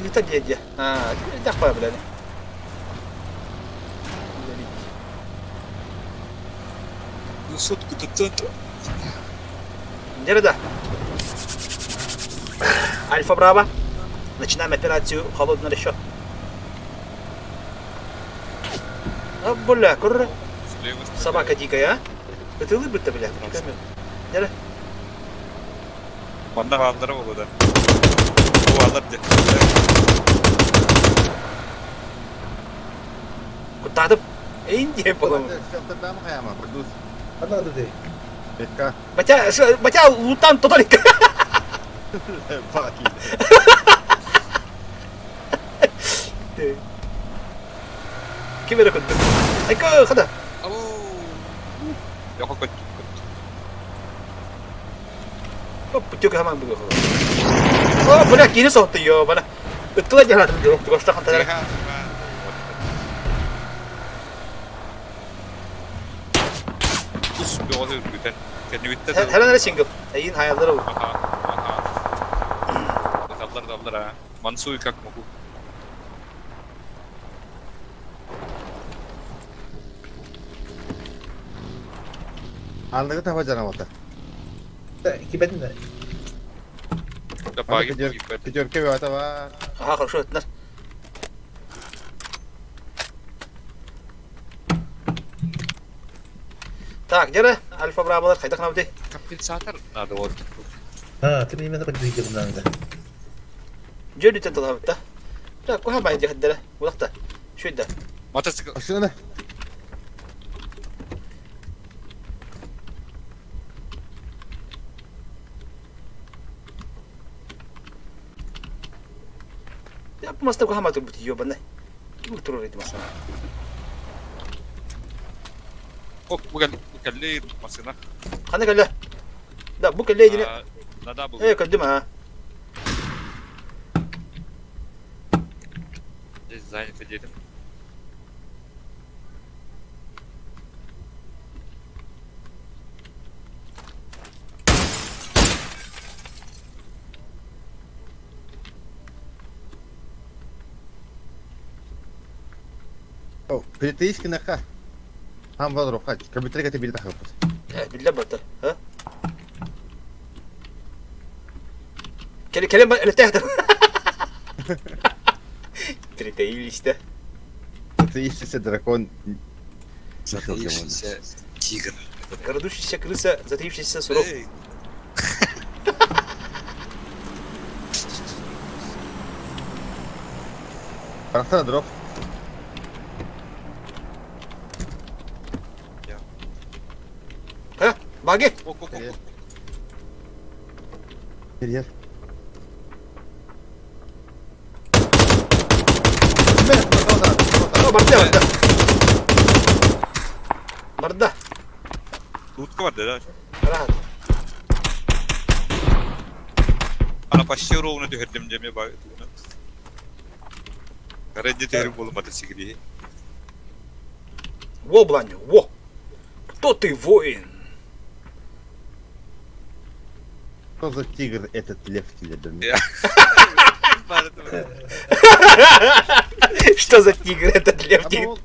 ыта деді. А, дақпа біләні. Сотку до центра. Дерда. Альфа Браво. Начинаем операцию «Холодный расчет». А, бля, курра. Собака дикая, а? Это улыбы-то, бля, Дерда. Манна бааллара буолуо да. Бу бааллар дии. Куттаатым. Индия буолам. Шелтердам хайама, бардус. Ханна дии. Бекка. Батя, батя, лутан тоталик. Баки. Ким эрэ көрдүм. Айка, хада. Йоко көт. Оп, путёка хаман бугу. О, бля, кини соһутtu йо, бана. Ыттыла дьаһалатын дьорук тугашта хантара. Ус бөҕөтө үргүтэр. Кэннибиттэ Хәрән эрэ сингл. Эйин хаяллары бу. Аха, аха. Даллар даллар а. Мансуй как могу. Анныгы таба жанабата. Кибетин да. Тапаги Пятерка бата ба. Аха, хорошо, ыттынар. Так, дьэ Альфа Браабалар хайдах гынабытый? Компенсатор надо вот. А, ты меня такой видел надо. Дьэ үрдүттэн талаһабыт да. Так, куһа бай диэхиддэрэ. Улахта. Шүйдэ. Мотоцикл. Машина. Я бу маста куһа матырбыт ёбаный. Ким турар эти масына? О, бу кэлли машина. Хана кэллэ? Да, бу кэллэ дини. Да, бу. Э, көрдүм а. Здесь занято дедим. О, Притаись наха. Хам валру хать. Компьютер это билет хаппут. Э, биллэ баттар. А? Кэлэ кэлэн элэтэхтэр. Притаились, да? Затаившийся дракон. Затаившийся тигр. Крадущаяся крыса, затаившийся сурок. Эй, Парахтана дроп. Ха, баги. ок, ок, ок. Привет. О, барда, барда. Барда. Утка бар да. Рахат. Ана почти ровно түһэрдим дьэ эмиэ Гаранди түһэрим буолла мотоциклиһи. Во, Бланю, во! Кто ты, воин? Что за тигр этот лев тебе? Что за тигр этот лев? Тигр?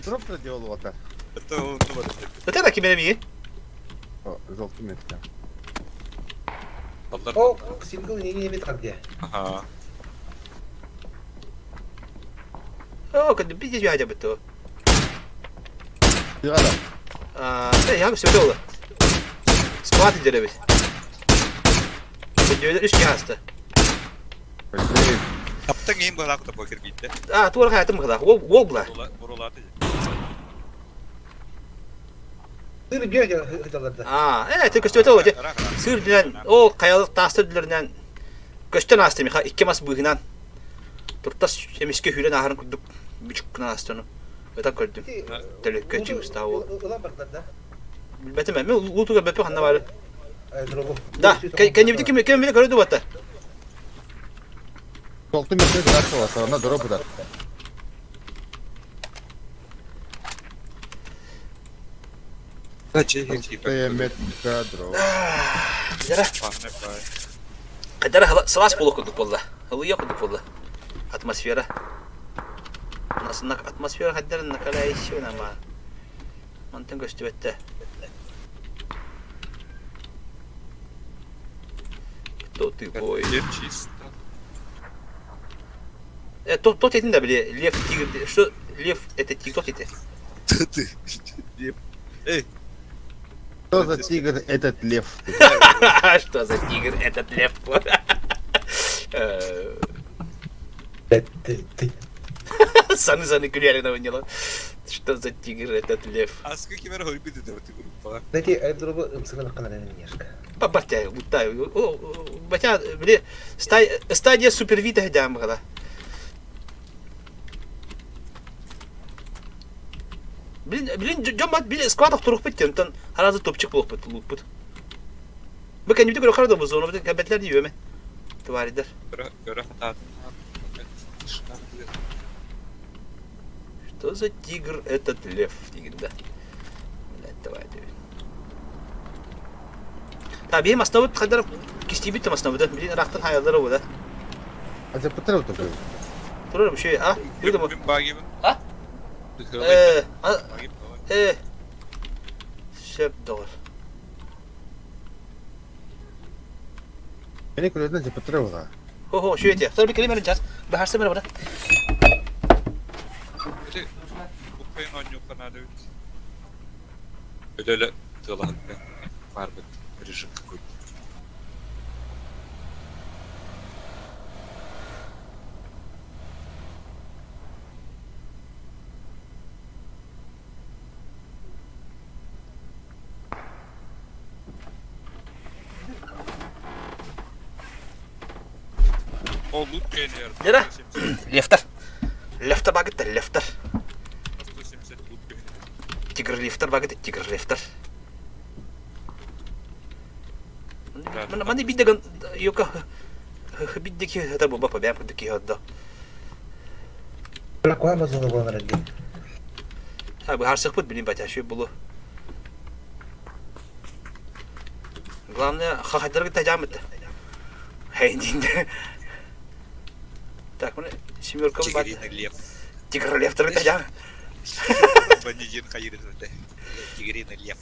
Дроп проделал вот так. Вот это кимереми? О, желтый метка. О, сингл не не метр где. Ага. О, как пиздец я бы то. Да. А, я все дело. Склад деревья. Үс киһаста. Таптың ең бала кута покер битте. А, туар хаятым кыда. Ол ол була. Бурулаты. Сыр бер хыталарда. А, э, ты көстөтө ол. Сыр динен ол каялык таастыр дүлеринен көстөн асты миха икки мас быһынан. Туртас эмиске хүрен ахарын курдук бүчүк гына астыны. Өтө көрдүм. Төлөккө чыгыста ол. Улан бардar да. Билбетим мен лутуга бепе ханна бар. Да. Да, кенебити ким ким биле көрөдү батта. Толту метр градусов, она дроп удар. Метка дроп. Жара. Кадара сылаас буолуох курдук буолла. Ылыйа курдук буолла. Атмосфера. Атмосфера хаддар накаляющего нама. Мантан көстүбэттэ. Кто ты, воин? Чисто. Э, тот, тот этин да, били, лев, тигр, что, лев, это тигр, тот эти. Ты, лев. Эй. Что за тигр этот лев? Что за тигр этот лев? Ты, ты. Саны-саны күләле выняла. Что за тигр этот лев? А с какими рогами ты группа? Знаете, а друга немножко. Батя, лутаю. Батя, били, стадия супервита дям гала. Блин, блин, жомат, блин, складов турук бит, онтон харазы топчик булук бит, лут бит. Бу кәнүтү көрө харада бу зона бит, кәбәтләр дийөме. Тваридер. Что за тигр этот лев? Тигр, да. Блядь, давай, давай. Та бейм основы қадар кистибит там основы, да? Блин, рақтан хаялары да. А ты потреб тоже? Турар bu şey, а? Duydum mu? А? Э, а, э. Шеп доғыр. Мени көрөдөн же потреб да. Хо-хо, şu ете. Сар bir kelime час. Бахарсы бара. Укайын онньук канады. Өдөлө. Тыалаһыгга баарбыт режим какой-то. Ол лут тренер. Лера? Лефтер. Лефтер багыт лефтер. 170 лут Тигр лифтер багыт тигр лифтер. Маны бидеген юка биддики это буба побям кудики hoddo. Бля, куһаҕан базыны буолан эрэр дии. А быһаарсыкпыт билин батя шүй булу. Главное, хахайдарга тажамыт. Хей динде. Так, мы семерка бар. Тигриный лев. Тигр лев тажам. Бандитин хайыр это. Тигриный лев.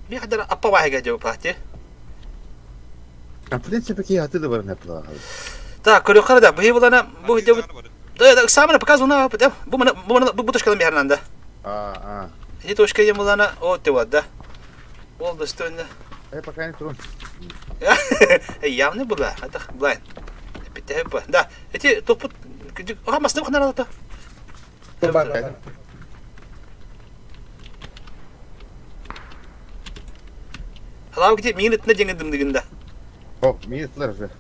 Би хадара аппа вайга жау пати. В принципе, киһи аты да баран эпла. Так, көрөхөр да, бу булана бу жабыт. Да, да, самое показываю на бу мана бу мана бу точка мехернанда. А, а. Эти точка ем булана о те вот, да. Ол достойно. Пока не трун. Явно была, это блайн. Питәп. Да, эти топут ага масны ханар алта. Бар, бар. Халау где минут на деньги дымдыгында. Хоп, минутлар уже.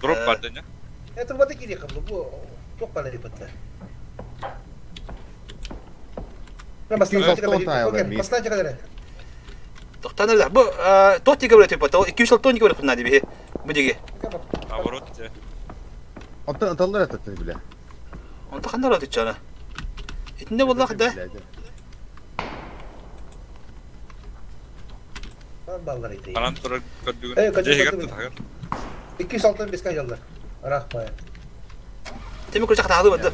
Дроп бар да, не? Это вот такие рекомендую. Бу туох баар эбит. Бастан чыгар. Тоқтан да. Бу тот диге бер типа, 200 тонн диге бер надо бе. Бу диге. Наоборот, те. Онтон ыталлар этэ бля. Онто хандар оты чана. Итинде буллах да. Баллар ити. Анан турар көрдүгүн. Э, көрдүм, Дьиһигэр көрдүм. тутаһыгар. 265 яллар. Рахмат. Теме көрчак тагы бады.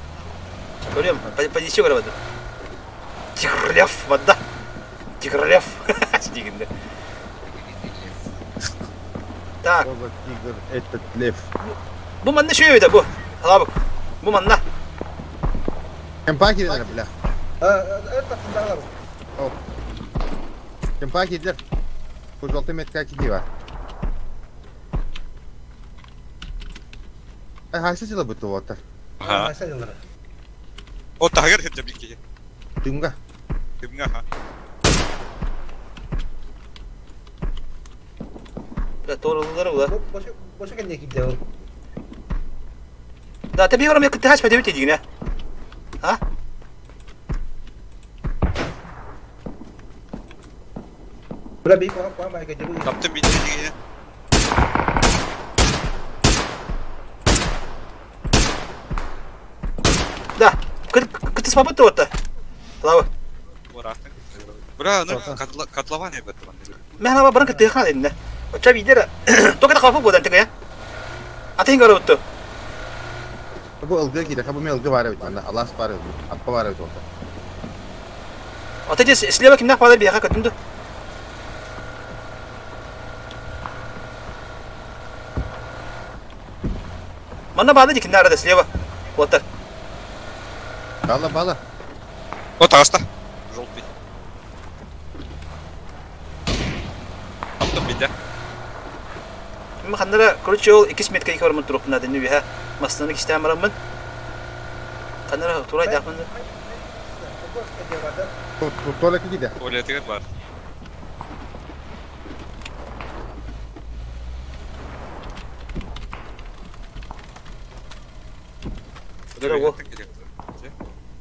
Көрөм, позиция көрө бады. Тигрлев бады. Тигрлев. Дигенде. Так, Что за тигр этот лев? бу манна шөйдө бу. Алабык. Бу манна. Кемпа киделер бля. Это тындалар. Кемпа киделер. Кужалты метка киди бар. Хайсы сила буту вот. Ага. О, таһыгар хэтэ бикки. Тымга. Тымга ха. Бля, торулар була. Бошу кенде киде ол. Да, тебе барам якты хач падебит дигене. А? Бля, бей куһаҕан куһаҕан баайга дьыбы. Таптым битти дигене. Да. Кыты спабыт вот. Лава. Барахтын. Бра, ну котлован эбет ван. Мен ава баран кыты хан инне. Оча видера. Только да хафа бодан тыгая. Атын көрө бутtu. Бу ылгы киде, бу мен ылгы бар бит анда. Алас бар бит. Аппа бар бит онда. Ата же слева кимнах бадар бияка көтүндү. Манна бады дикинде арада слева. Вот. Бала бала. О, тагаста. Желтый. Таптым битте. Мен ханнара, короче, ол 2 метка екі бармын туруп мына дени бия. Мастаны кистәм барамын. Ханнара турай дакмын. Тола киде. Туалетигер бар. Дорого.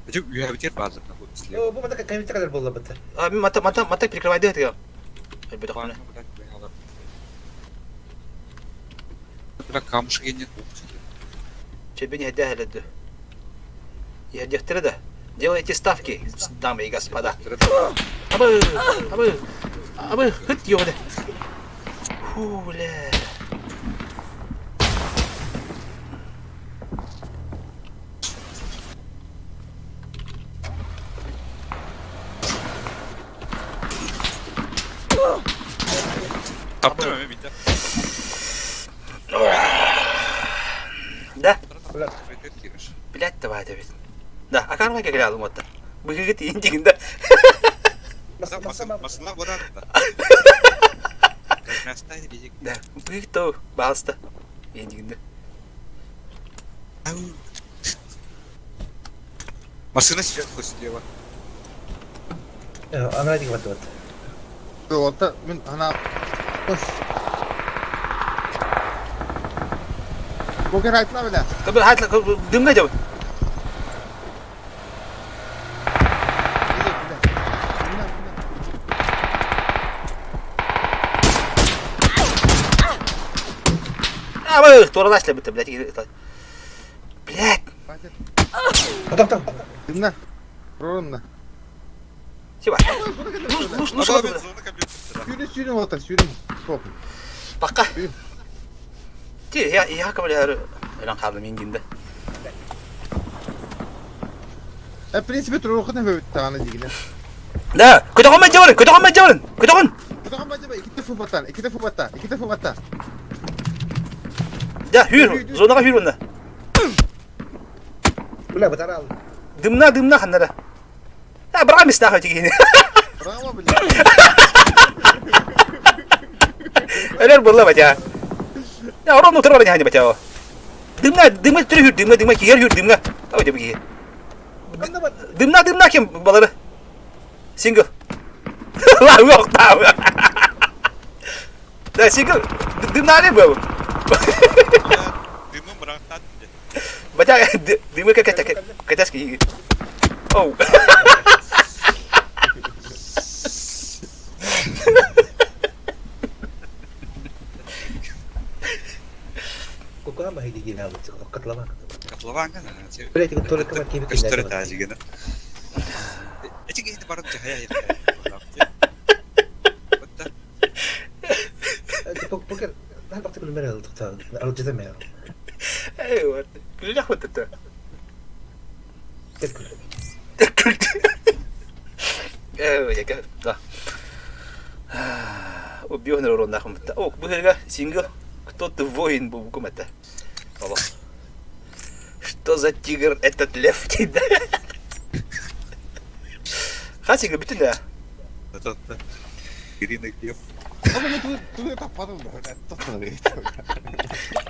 Үһэ битер базар на бу слева. Бу мата кемите кадar болла бит. А, мен мата мата мата прикрывай дегә. Бит ахмын. Бля, камушек нет. Тебе не хәдә Я да. Делайте ставки, дамы и господа. Абы, абы, абы, хыт ёды. Фу, бля. Таптым эме битте. Да. Бля. Блядь, давай эбит. Да, акарма кэлэ алым отта. Быһыгы тиин дигинде. Масла барар да. Да, быһык то баалыста. Иин дигинде. Машина сверху слева. Анаа диги бардыбыт. Ота мин ана Богер айтла бile. Tabii hayatla dımga jabı. А, туралаш бит, блядь. Блядь. Атак Дымна. Рорунна. Сиба. Ну, ну, что? Сүүрүн сүүрүн отар сүүрүн. Стоп. Бакка. Ти я я кабаляр Элен қалды мен гинде. В принципе, туруохун эбэбит даҕаны дигинэ. Да, көтөҕөн мэлдьи барын, көтөҕөн мэлдьи барын, көтөҕөн. Көтөҕөн мэлдьи бар, иккитэ фубаттан, иккитэ фубаттан, иккитэ фубаттан. Да, хүүр, зонаға хүүр онна. Бля, батарал. Дымна, дымна ханнара. А, бра местах тигини. Браво, бля. Элер булла батя. Я орон утыр баран хани батя. Дымна, дымна түрі хүүр, дымна, дымна кигер хүүр, дымна. Ой, деп кигер. Дымна, дымна кем балары. Сингл. Ла, yok да. Да, сингл. Дымна не был. Дымы бырахтат. Батя, дымы как это, катаски. Оу. Кукама хидигин алып котлован. Котлован гана. Блядь, только кем Көстөр тажигена. Эти киһи барып жахая Покер, бакты күлмер алып жетем. Эйва, күллях вот это. Эйва, да. Убьёнер урон нахуй. О, быһыга сингл. Кто ты воин был кумата. Что за тигр этот лев? Хасига бүтүн да. Ирина Лев.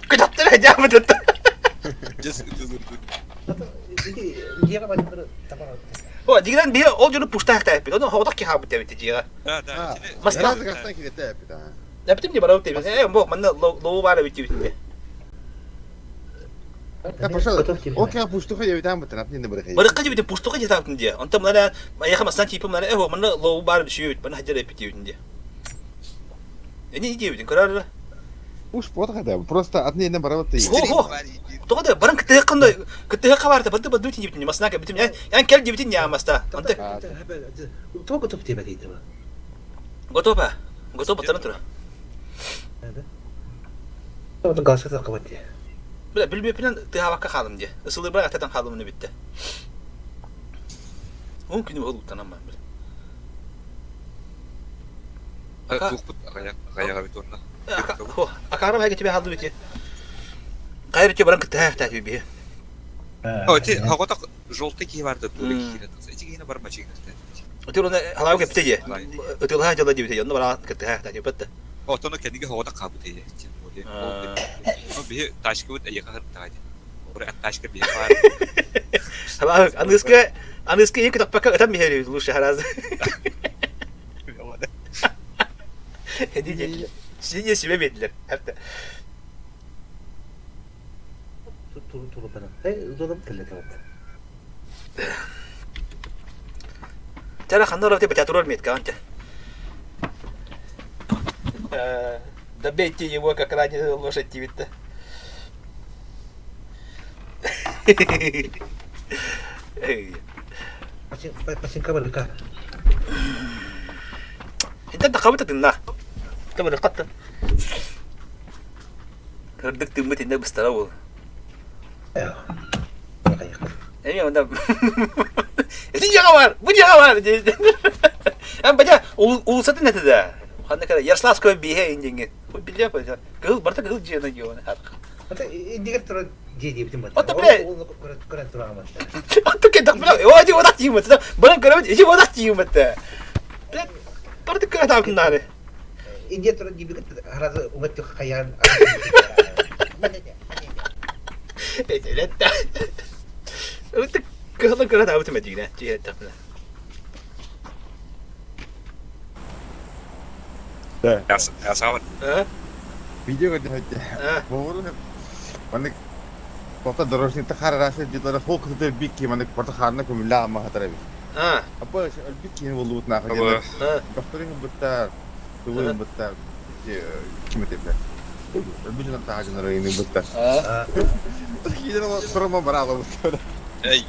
Көтөптөр жабыт это. О, дигинен би ол журу пуштах тайп. Оны хоодок ки хабыт тебит жига. Да, да. Маска. Эптим не барау тебит. Э, бо манна лоу бара бит тебит. Пошел. Окей, пуштуха я там бит, не бирахай. Барыкка жибит пуштуха жетаптын де. Онта мына аяха мастан типа мына э мына лоу бар бишүйүт, мына хажар эпит тебит де. Эни дебит, көрөр. Уж потха просто от ней наоборот ты. Хо, Тоҕо да баран кытыһы кандай кытыһы хабарта бады бады тин дебит масна ка битим ян кел дебит не амаста. Онта Готов тебе дейди. Готов. Готов батаран тура. Оны гасыт кабат. Бля, билбепинен тыһабакка хаалым де. Ысылыбай ататан хаалым битте. Он күнү болуп танам бля. Тухпут агаяга бит онна. Акарам хайга тебе хаалды бити. Кайры те баран кытыһы та би. О, ти хаготак желтый ки барды, тури ки кирет. Эти кихине бар мачигин. Отыр оны халау кепте же. Ытылха жала дебите, онно баран кытыһы та битте. О, тоно кениге хаготак кабы те. О, би тачка бит аяга хыртагы. Ора тачка би бар. Халау, аныска аныска екі тақпаққа өтем бихери лучше хараз. Хедиже. Сине себе бедилер. Хәтта. Туру туру бана. Э, зонам теле табат. Тара ханнар өте бата турар метка анта. Добейте его, как раненую лошадь тивит-то. Пасин камерка. انت انت قابلت النار انت رقدت هردك تمت النبي استراول ايوه ده Иди жаға бұл жаға бар. Ам бажа улсатын это да. Ханда кара Ярославского биhe инденген. Бу биле ба. Кыл барта кыл жена жона. Ата иннигэр туран дьиэ диэбитим баттар. Ото бля. Көрөн тураҕын баттар. Ото кедах бля. О ди одах диим баттар. Баран көрөбүт ити одах диим баттар. Бля барды көрө таабытын наары. Индия туран диибит харазы уҥат хайаан. Этелетта. Өтө кыһылын көрө таабытым этигинэ. Дьиэ тахна. Да. Ясават. А? Видео көрдөхөттө. А? Боҕуру маннык Пока дорожникта харарасы дилара хол кытыты бикки маннык порта хаарна көмүллэ амма хатар эбит. А? Апа өлбүт киһи болуут нааха Аба. диэн А? докторын бытта тугун бытта ким этэ Өлбүт дьон таха дьоннор ыйыны бытта. А? Киирэн ол соромо бараала бытта. Эй.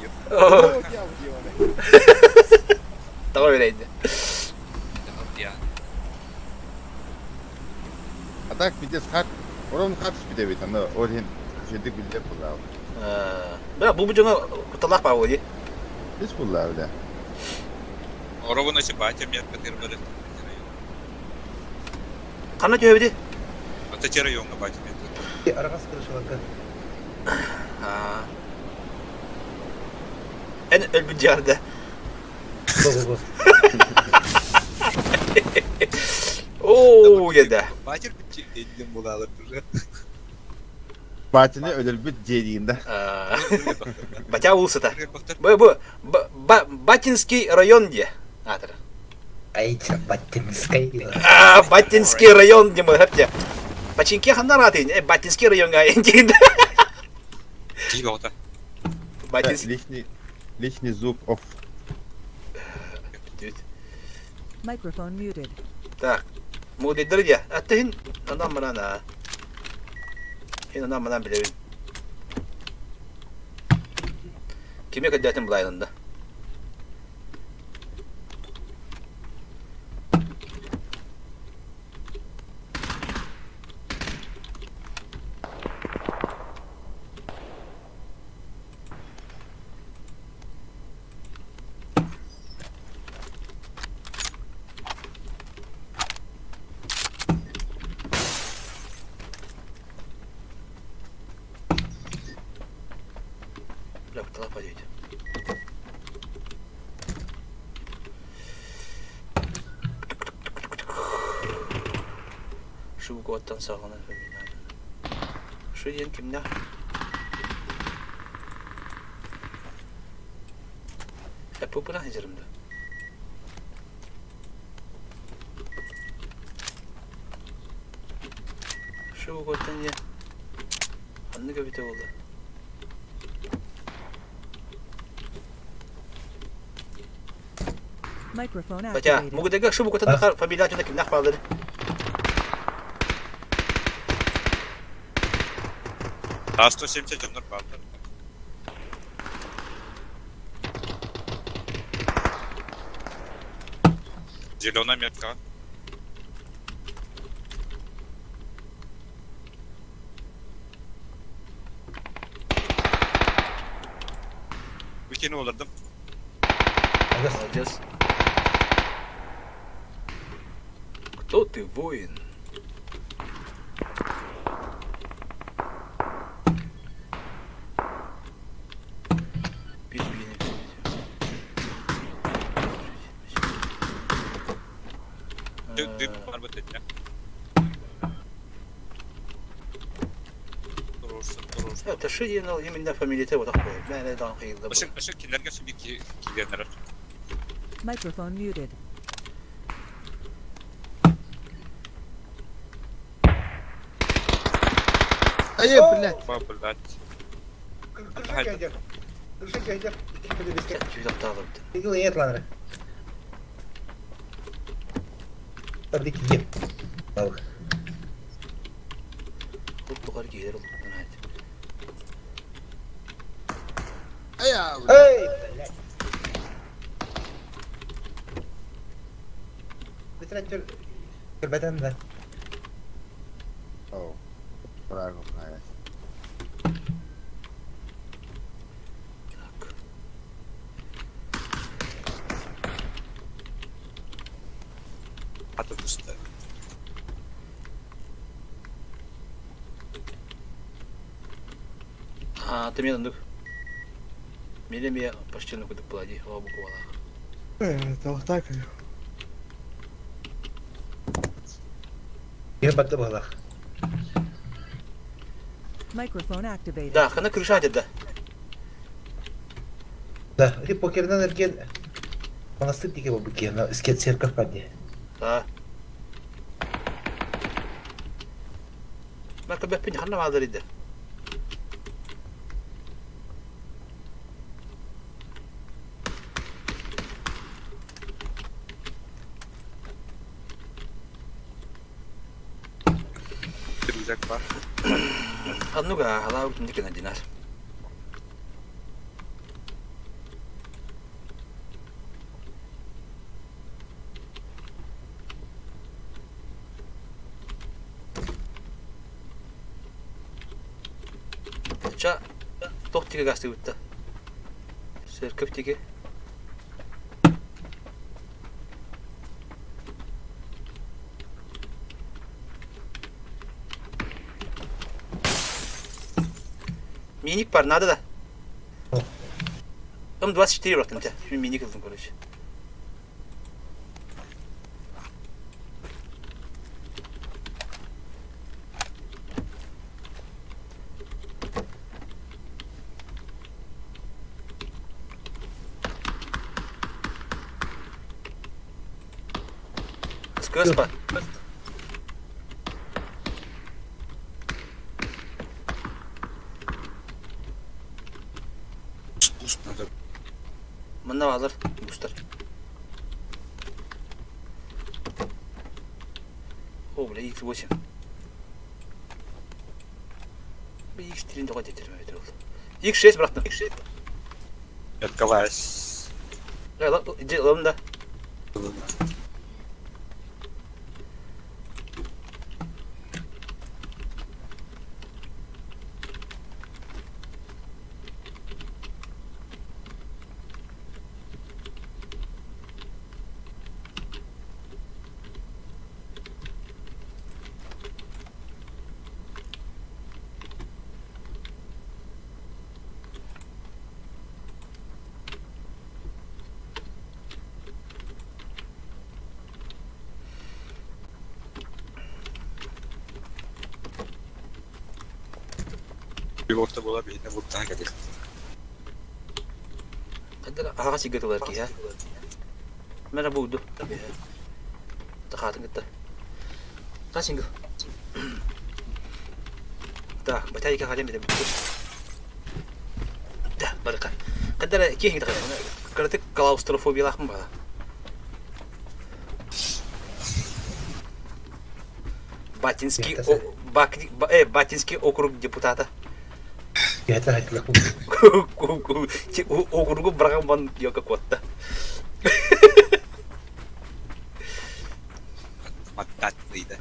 Тоҕо үрэйди. А так пиздец хат орон хат түспүт эбит аны ол иһин үчүгэйдик биллэр буллаабыт. Бля, бу бу дьоҥо кутталаах баа буолуо дии. Бис буллаа бля. Оробун өсө баатя миэт бытыр Ханна түһэбити? Ата райоҥҥа баатя миэт. Араҕас крышаларга. Эн өлбүт дьаарда. Бу бу бу. Оо, еда. Баатер битчи булаалар уже. Баатяны өлөрбүт дьиэ диин да. Батя уулусата. Бу бу Батинский район диэ. Аатыр. Ай, Батинскай. А, Батинский район диэ мыһап Бачинки ханна араатын? Э, Батинский районга интигин. Киһи бөҕөтө. Батинский. Лишний лишний звук off. Microphone muted. Так. Мудайдыр диэ. Аттыһын анан манан Хин анан манан билэбин. Кими көрдөтүн булайынында. Бля, куда пойдете? Шубготтан саҕаланан Шу диэн кимнээх? Эппуппунан сылдьарым да. Шубготтан диэн ханнык эбитэ буолла? Microphone Хотя, activated. Мугудайга Шубготтан фамилия дьоно кимнээх бааллар? А 170 дьоннор бааллар. Зеленая метка. Bikini olurdum. Молодец. Кто ты, воин? Дым бар бит этне. Это Шидин именно фамилия вот такой. Ышык ышык кинилерге сүбі кииреннер. Microphone muted. Ай, блядь. Ба, блядь. Крышак Крышак Эй, блядь. Битирәттер көрбәтен да. О, правильно, правильно. Так. Аты пусты. Аа, ты мен оннук. Мен эмиэ почти оннук курдук буолла дии, оо буквалаах. Тоҕотой Киһи барда быһалаах. Microphone activated. Да, хана крыша да. Да, ити покерынан эргиэн монастырь диэки буолбут киһи, церковь бар дии. Да. Мәркөбөппүн ханна баалар иде. Рюкзак бар. Аннуга халаа үтүндик динар. Ча туох тигэ гастыбытта? Церковь тигэ. Миник бар, надо да. М24 бырахтым чэ. Миник ылдым, короче. Скөс па. Буст надо. Манна баалар бустар. О, бля, X8. X3 тоҕо тиэтэрим эбитэ ол. X6 бырахтым. Откалась. Ылым да. Пилотта была видно вот так как. Аҕа сиргэ тылар киһи. Мэрэ буйду. Тахаатын кытта. Хасингл. Так, батарейка халем бите бүттү. Да, барыка. Кадара киһи тахар. Кыратык клаустрофобиялаахпын баҕа. Батинский, Батинский округ депутата. Округу быраҕан бан йока куотта. Маттаат ыйда.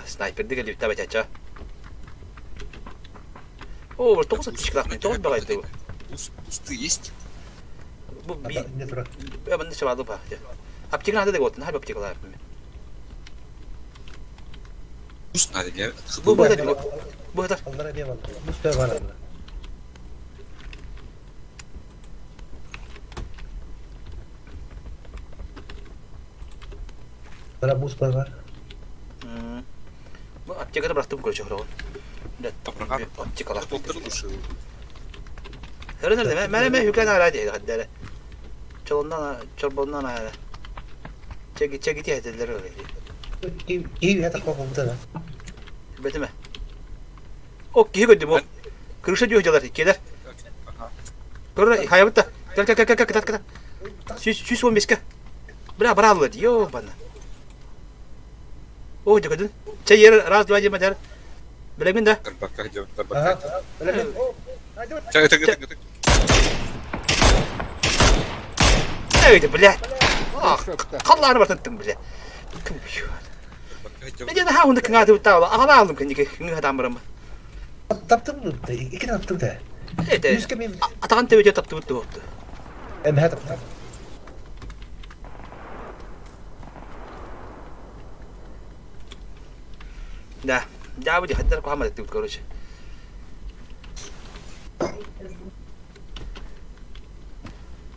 Снайпердик элибитэ бачача. О, тоҕус аттичкалаах тоҕус баҕайды бу. Пусты есть? Бу би манна чабаалы баа. Аптека надо да вот, наһаа аптекалаах. Пуст надо, я Бу бу бу бу Бу Бара бус бар. Бу аптекада бырахтым короче хороҕун. Аптекалаах. Хөрөнөр мэ мэ хүкэн ара дии хаддара. Чолоннан чорбоннан ара. Чеги чеги тиэтеллер öyle. Киви хата кокумта да. Бетиме. О, киһи көрдүм ол. Крыша дьүө дьалар иккиэлэр. Көрөр хайабыт да. Кэл кэл кэл кэл кытат кытат. 115-ке. Бля, бралла дии, ёбана. О, дьэ көрдүн. Чэ, ер раз, два, диэн матар. Билэбин да? Тарбакка идем, тарбакка. Ага. Чэ, это, это, это. Эй, блядь. Ах, халлааны бартаттым, блядь. Мен дьэ хаунда кыҥааты буттаала, аҕала алым кэнники кыҥыы хатаан Таптым да, ики таптым да. Эте, Үскә мин атаҕын төбөтө таптыбыт туһутту. эмһэ таптым. Да, дьаабы дии, хайдах куһаҕан баттыбыт, короче.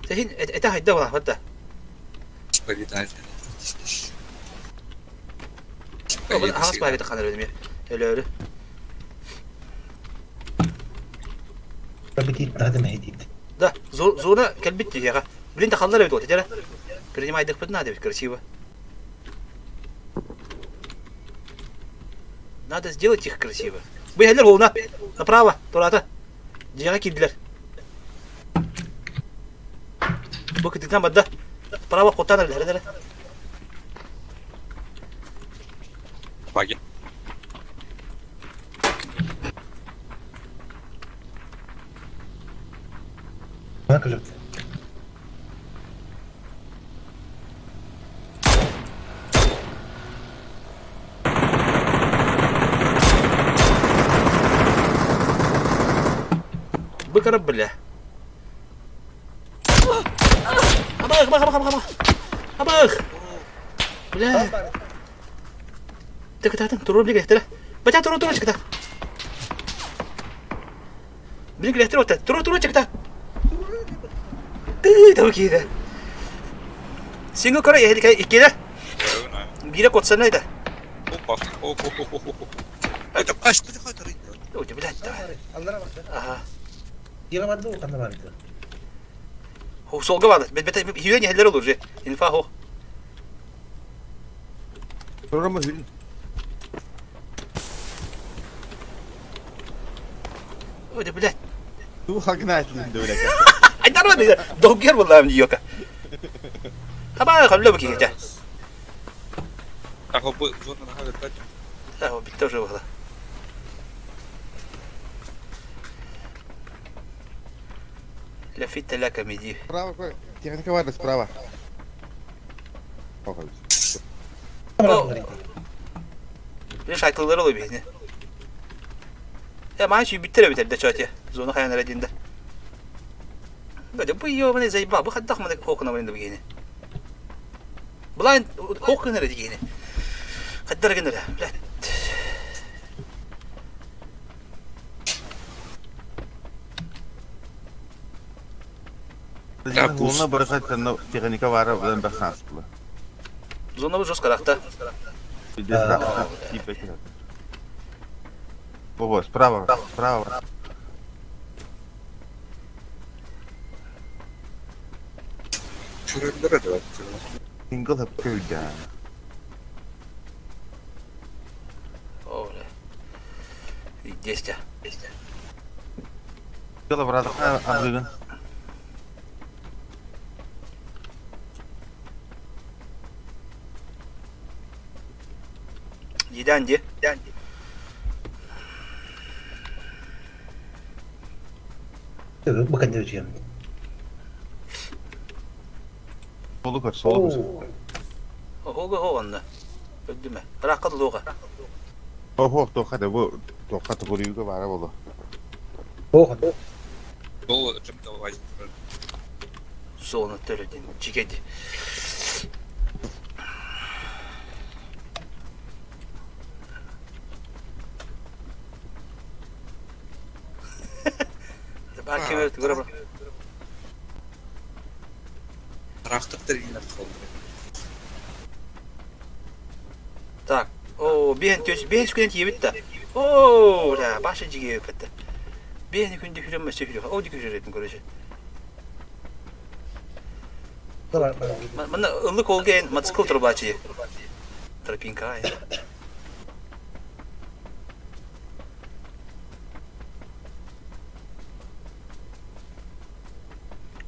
Сехин этэ хайда буолаахпат да? Аҕас баайбыта ханар эмиэ өлөөрү. Да, зона кэлбит киһиэхэ. Блин, да халлар эбит вот, Принимайдыкпыт надо ведь красиво. Надо сделать их красиво. Быһалар волна. Направо, турата. Дьиэҕэ киирдилэр. Бу кытыытынан барда. Справа куттаан эрэллэр эрэ. Баги. Быкара бля. Абах, абах, абах, абах, абах. Бля. Тыкытатын, туру билигехтер. Бача туру туру чыкта. Билигехтер отта. Туру туру чыкта. Ты того киирэ. Сингл кора иккилэ. Биирэ котсана это. Опа. Это кашты Ой, блядь, давай. Ага. Солга барды. Бет хүйен ехелер olur же. Инфа хо. Программа хүлін. Ой, блядь. Ту хагнать дөрәк. Айдар барды. Долгер буллам йока. Хаба хабла бу киһи. А бу зона нахагы А, битте уже было. Лафит ла комедия. Справа, техника бар справа. Bir şarkıları oluyor bir. Ya maaş bitti biter de çatı. Zona hayan redinde. Böyle bu yo bana zayba bu haddak mı hokuna bana da bu yine. Blind hokuna redi yine. Haddar gene. Зона барахат техника бара будан бахсаспла. Зона bu жестко рахта. Во, справа, справа. Сингл хапкыда. О, бля. Десять. Дело брат, абдыгын. Еден ди. Солу көр, солу көр. Хога хогонна. Өдүмө. Ракат луга. Охо, тоха да бу, тоха тоголуга бара болу. Ол жымда Зона төлөдүн. Жигеди. Баки көрө. Так. О, бен төс, бен күнен тиебит да. О, да, башы жиге өпөттө. Бен күндө хүрөм мәсө хүрө. О, дикү жүрөтүн көрөшө. Мына ылык олген мотоцикл турбачы. Тропинка.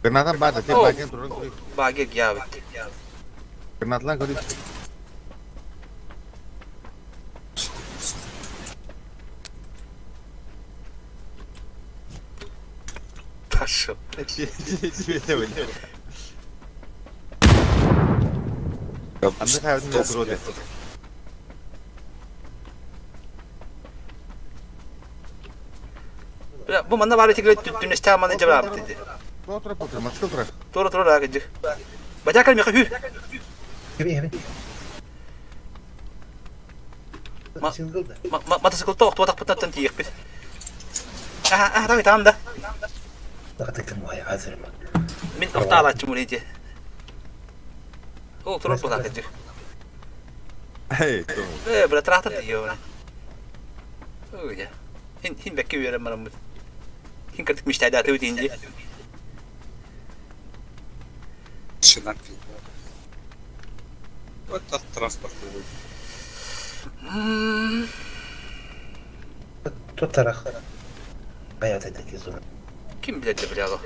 Гранатан бар, те баген туран. Баге гябит. Гранатлан көрү. Пошел. Анда хайван туру. Бу манна бары тигре түнестә маны жабап диде. Тура тура, мотоцикл тура. Тура тура рак иди. Бача кал меха хүр. Сингл да. Мотоциклта охтубатахпытынан тиийиэхпит. Аха, давай там да. Мин охтаалааччым урейди. Ол турар буолаах кырдьык. Эй, Э, бля, трактор дии Ой, хин хин бэккэ үөрэн бараммыт. Хин кырдык мечтайдаатыбыт инди. Шинан Вот транспорт Тутарах. Hayat edeki zor. Ким билэр да билэ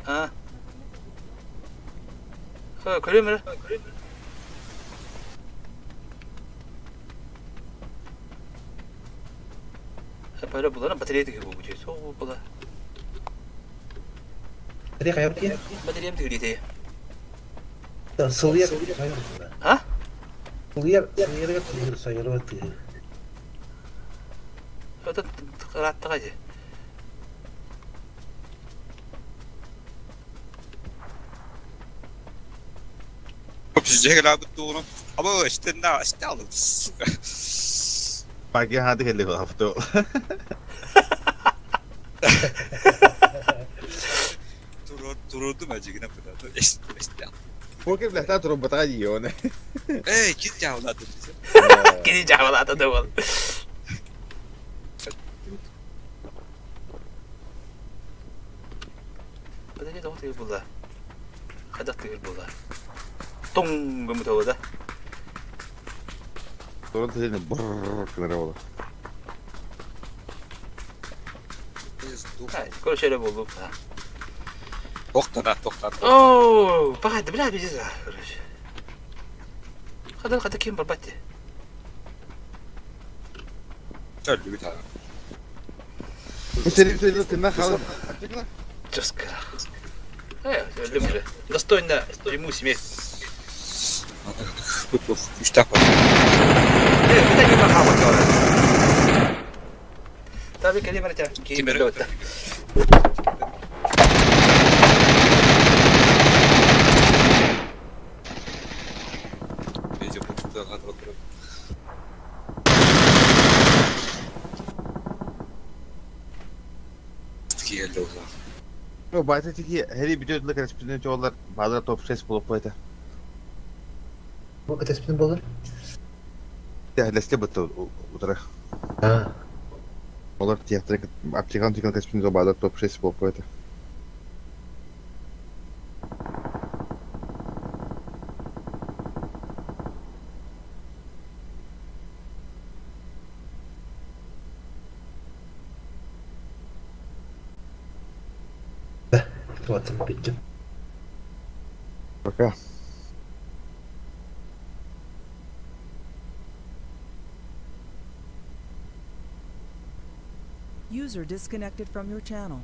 А? Көрүөм эрэ. Böyle булана батарея тыгы бу бу. Сол була. Батарея хайа Батареям тыгы Сылыйар. А? Сылыйар, сылыйарга тыгыр, сайырга тыгыр. Это ырааттаҕа дии. Паки хаты келли авто. Турурдум ажигина Porque la está trompetada yo, Эй, кит жаалады. Кини жаалады да бол. Батарея тоҕо тыгыр буолла? Хайдах тыгыр буолла? Тоҥ гыммыта да? Туран тыгын брррр гынар буолла. Короче, эрэ буоллум. Тохтана, тохтана. Оо, пахай, бля, пиздец, короче. Хада, хада ким барбат дии. Өллүбүт аҕа. Жестко. Өллүм уже. Достойно ему смерть. Үстэх бар. Э, кита ким хаалбат Таби кэлиэ барата. Ким биллэ Бата тики хери бүтөт лык респиден чоллар базар топ 6 болуп койта. Бу кытаспын болар. Тәһләсте бит утыра. А. Олар театр аптекан тикан каспин базар топ 6 болуп койта. Туатым бүттүм. Пока. User disconnected from your channel.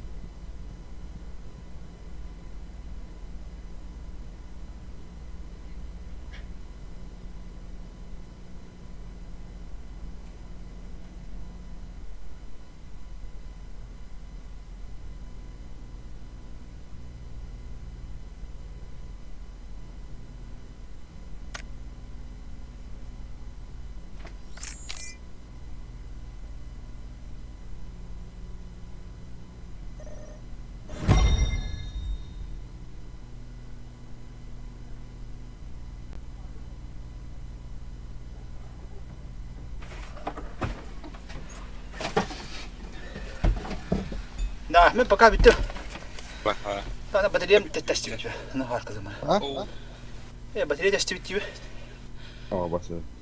Да, мен пока бүттүм. Ана батареям тэстибит. Ана бар кызым. А? Э, батарея тэстибит диби. Aa, басы.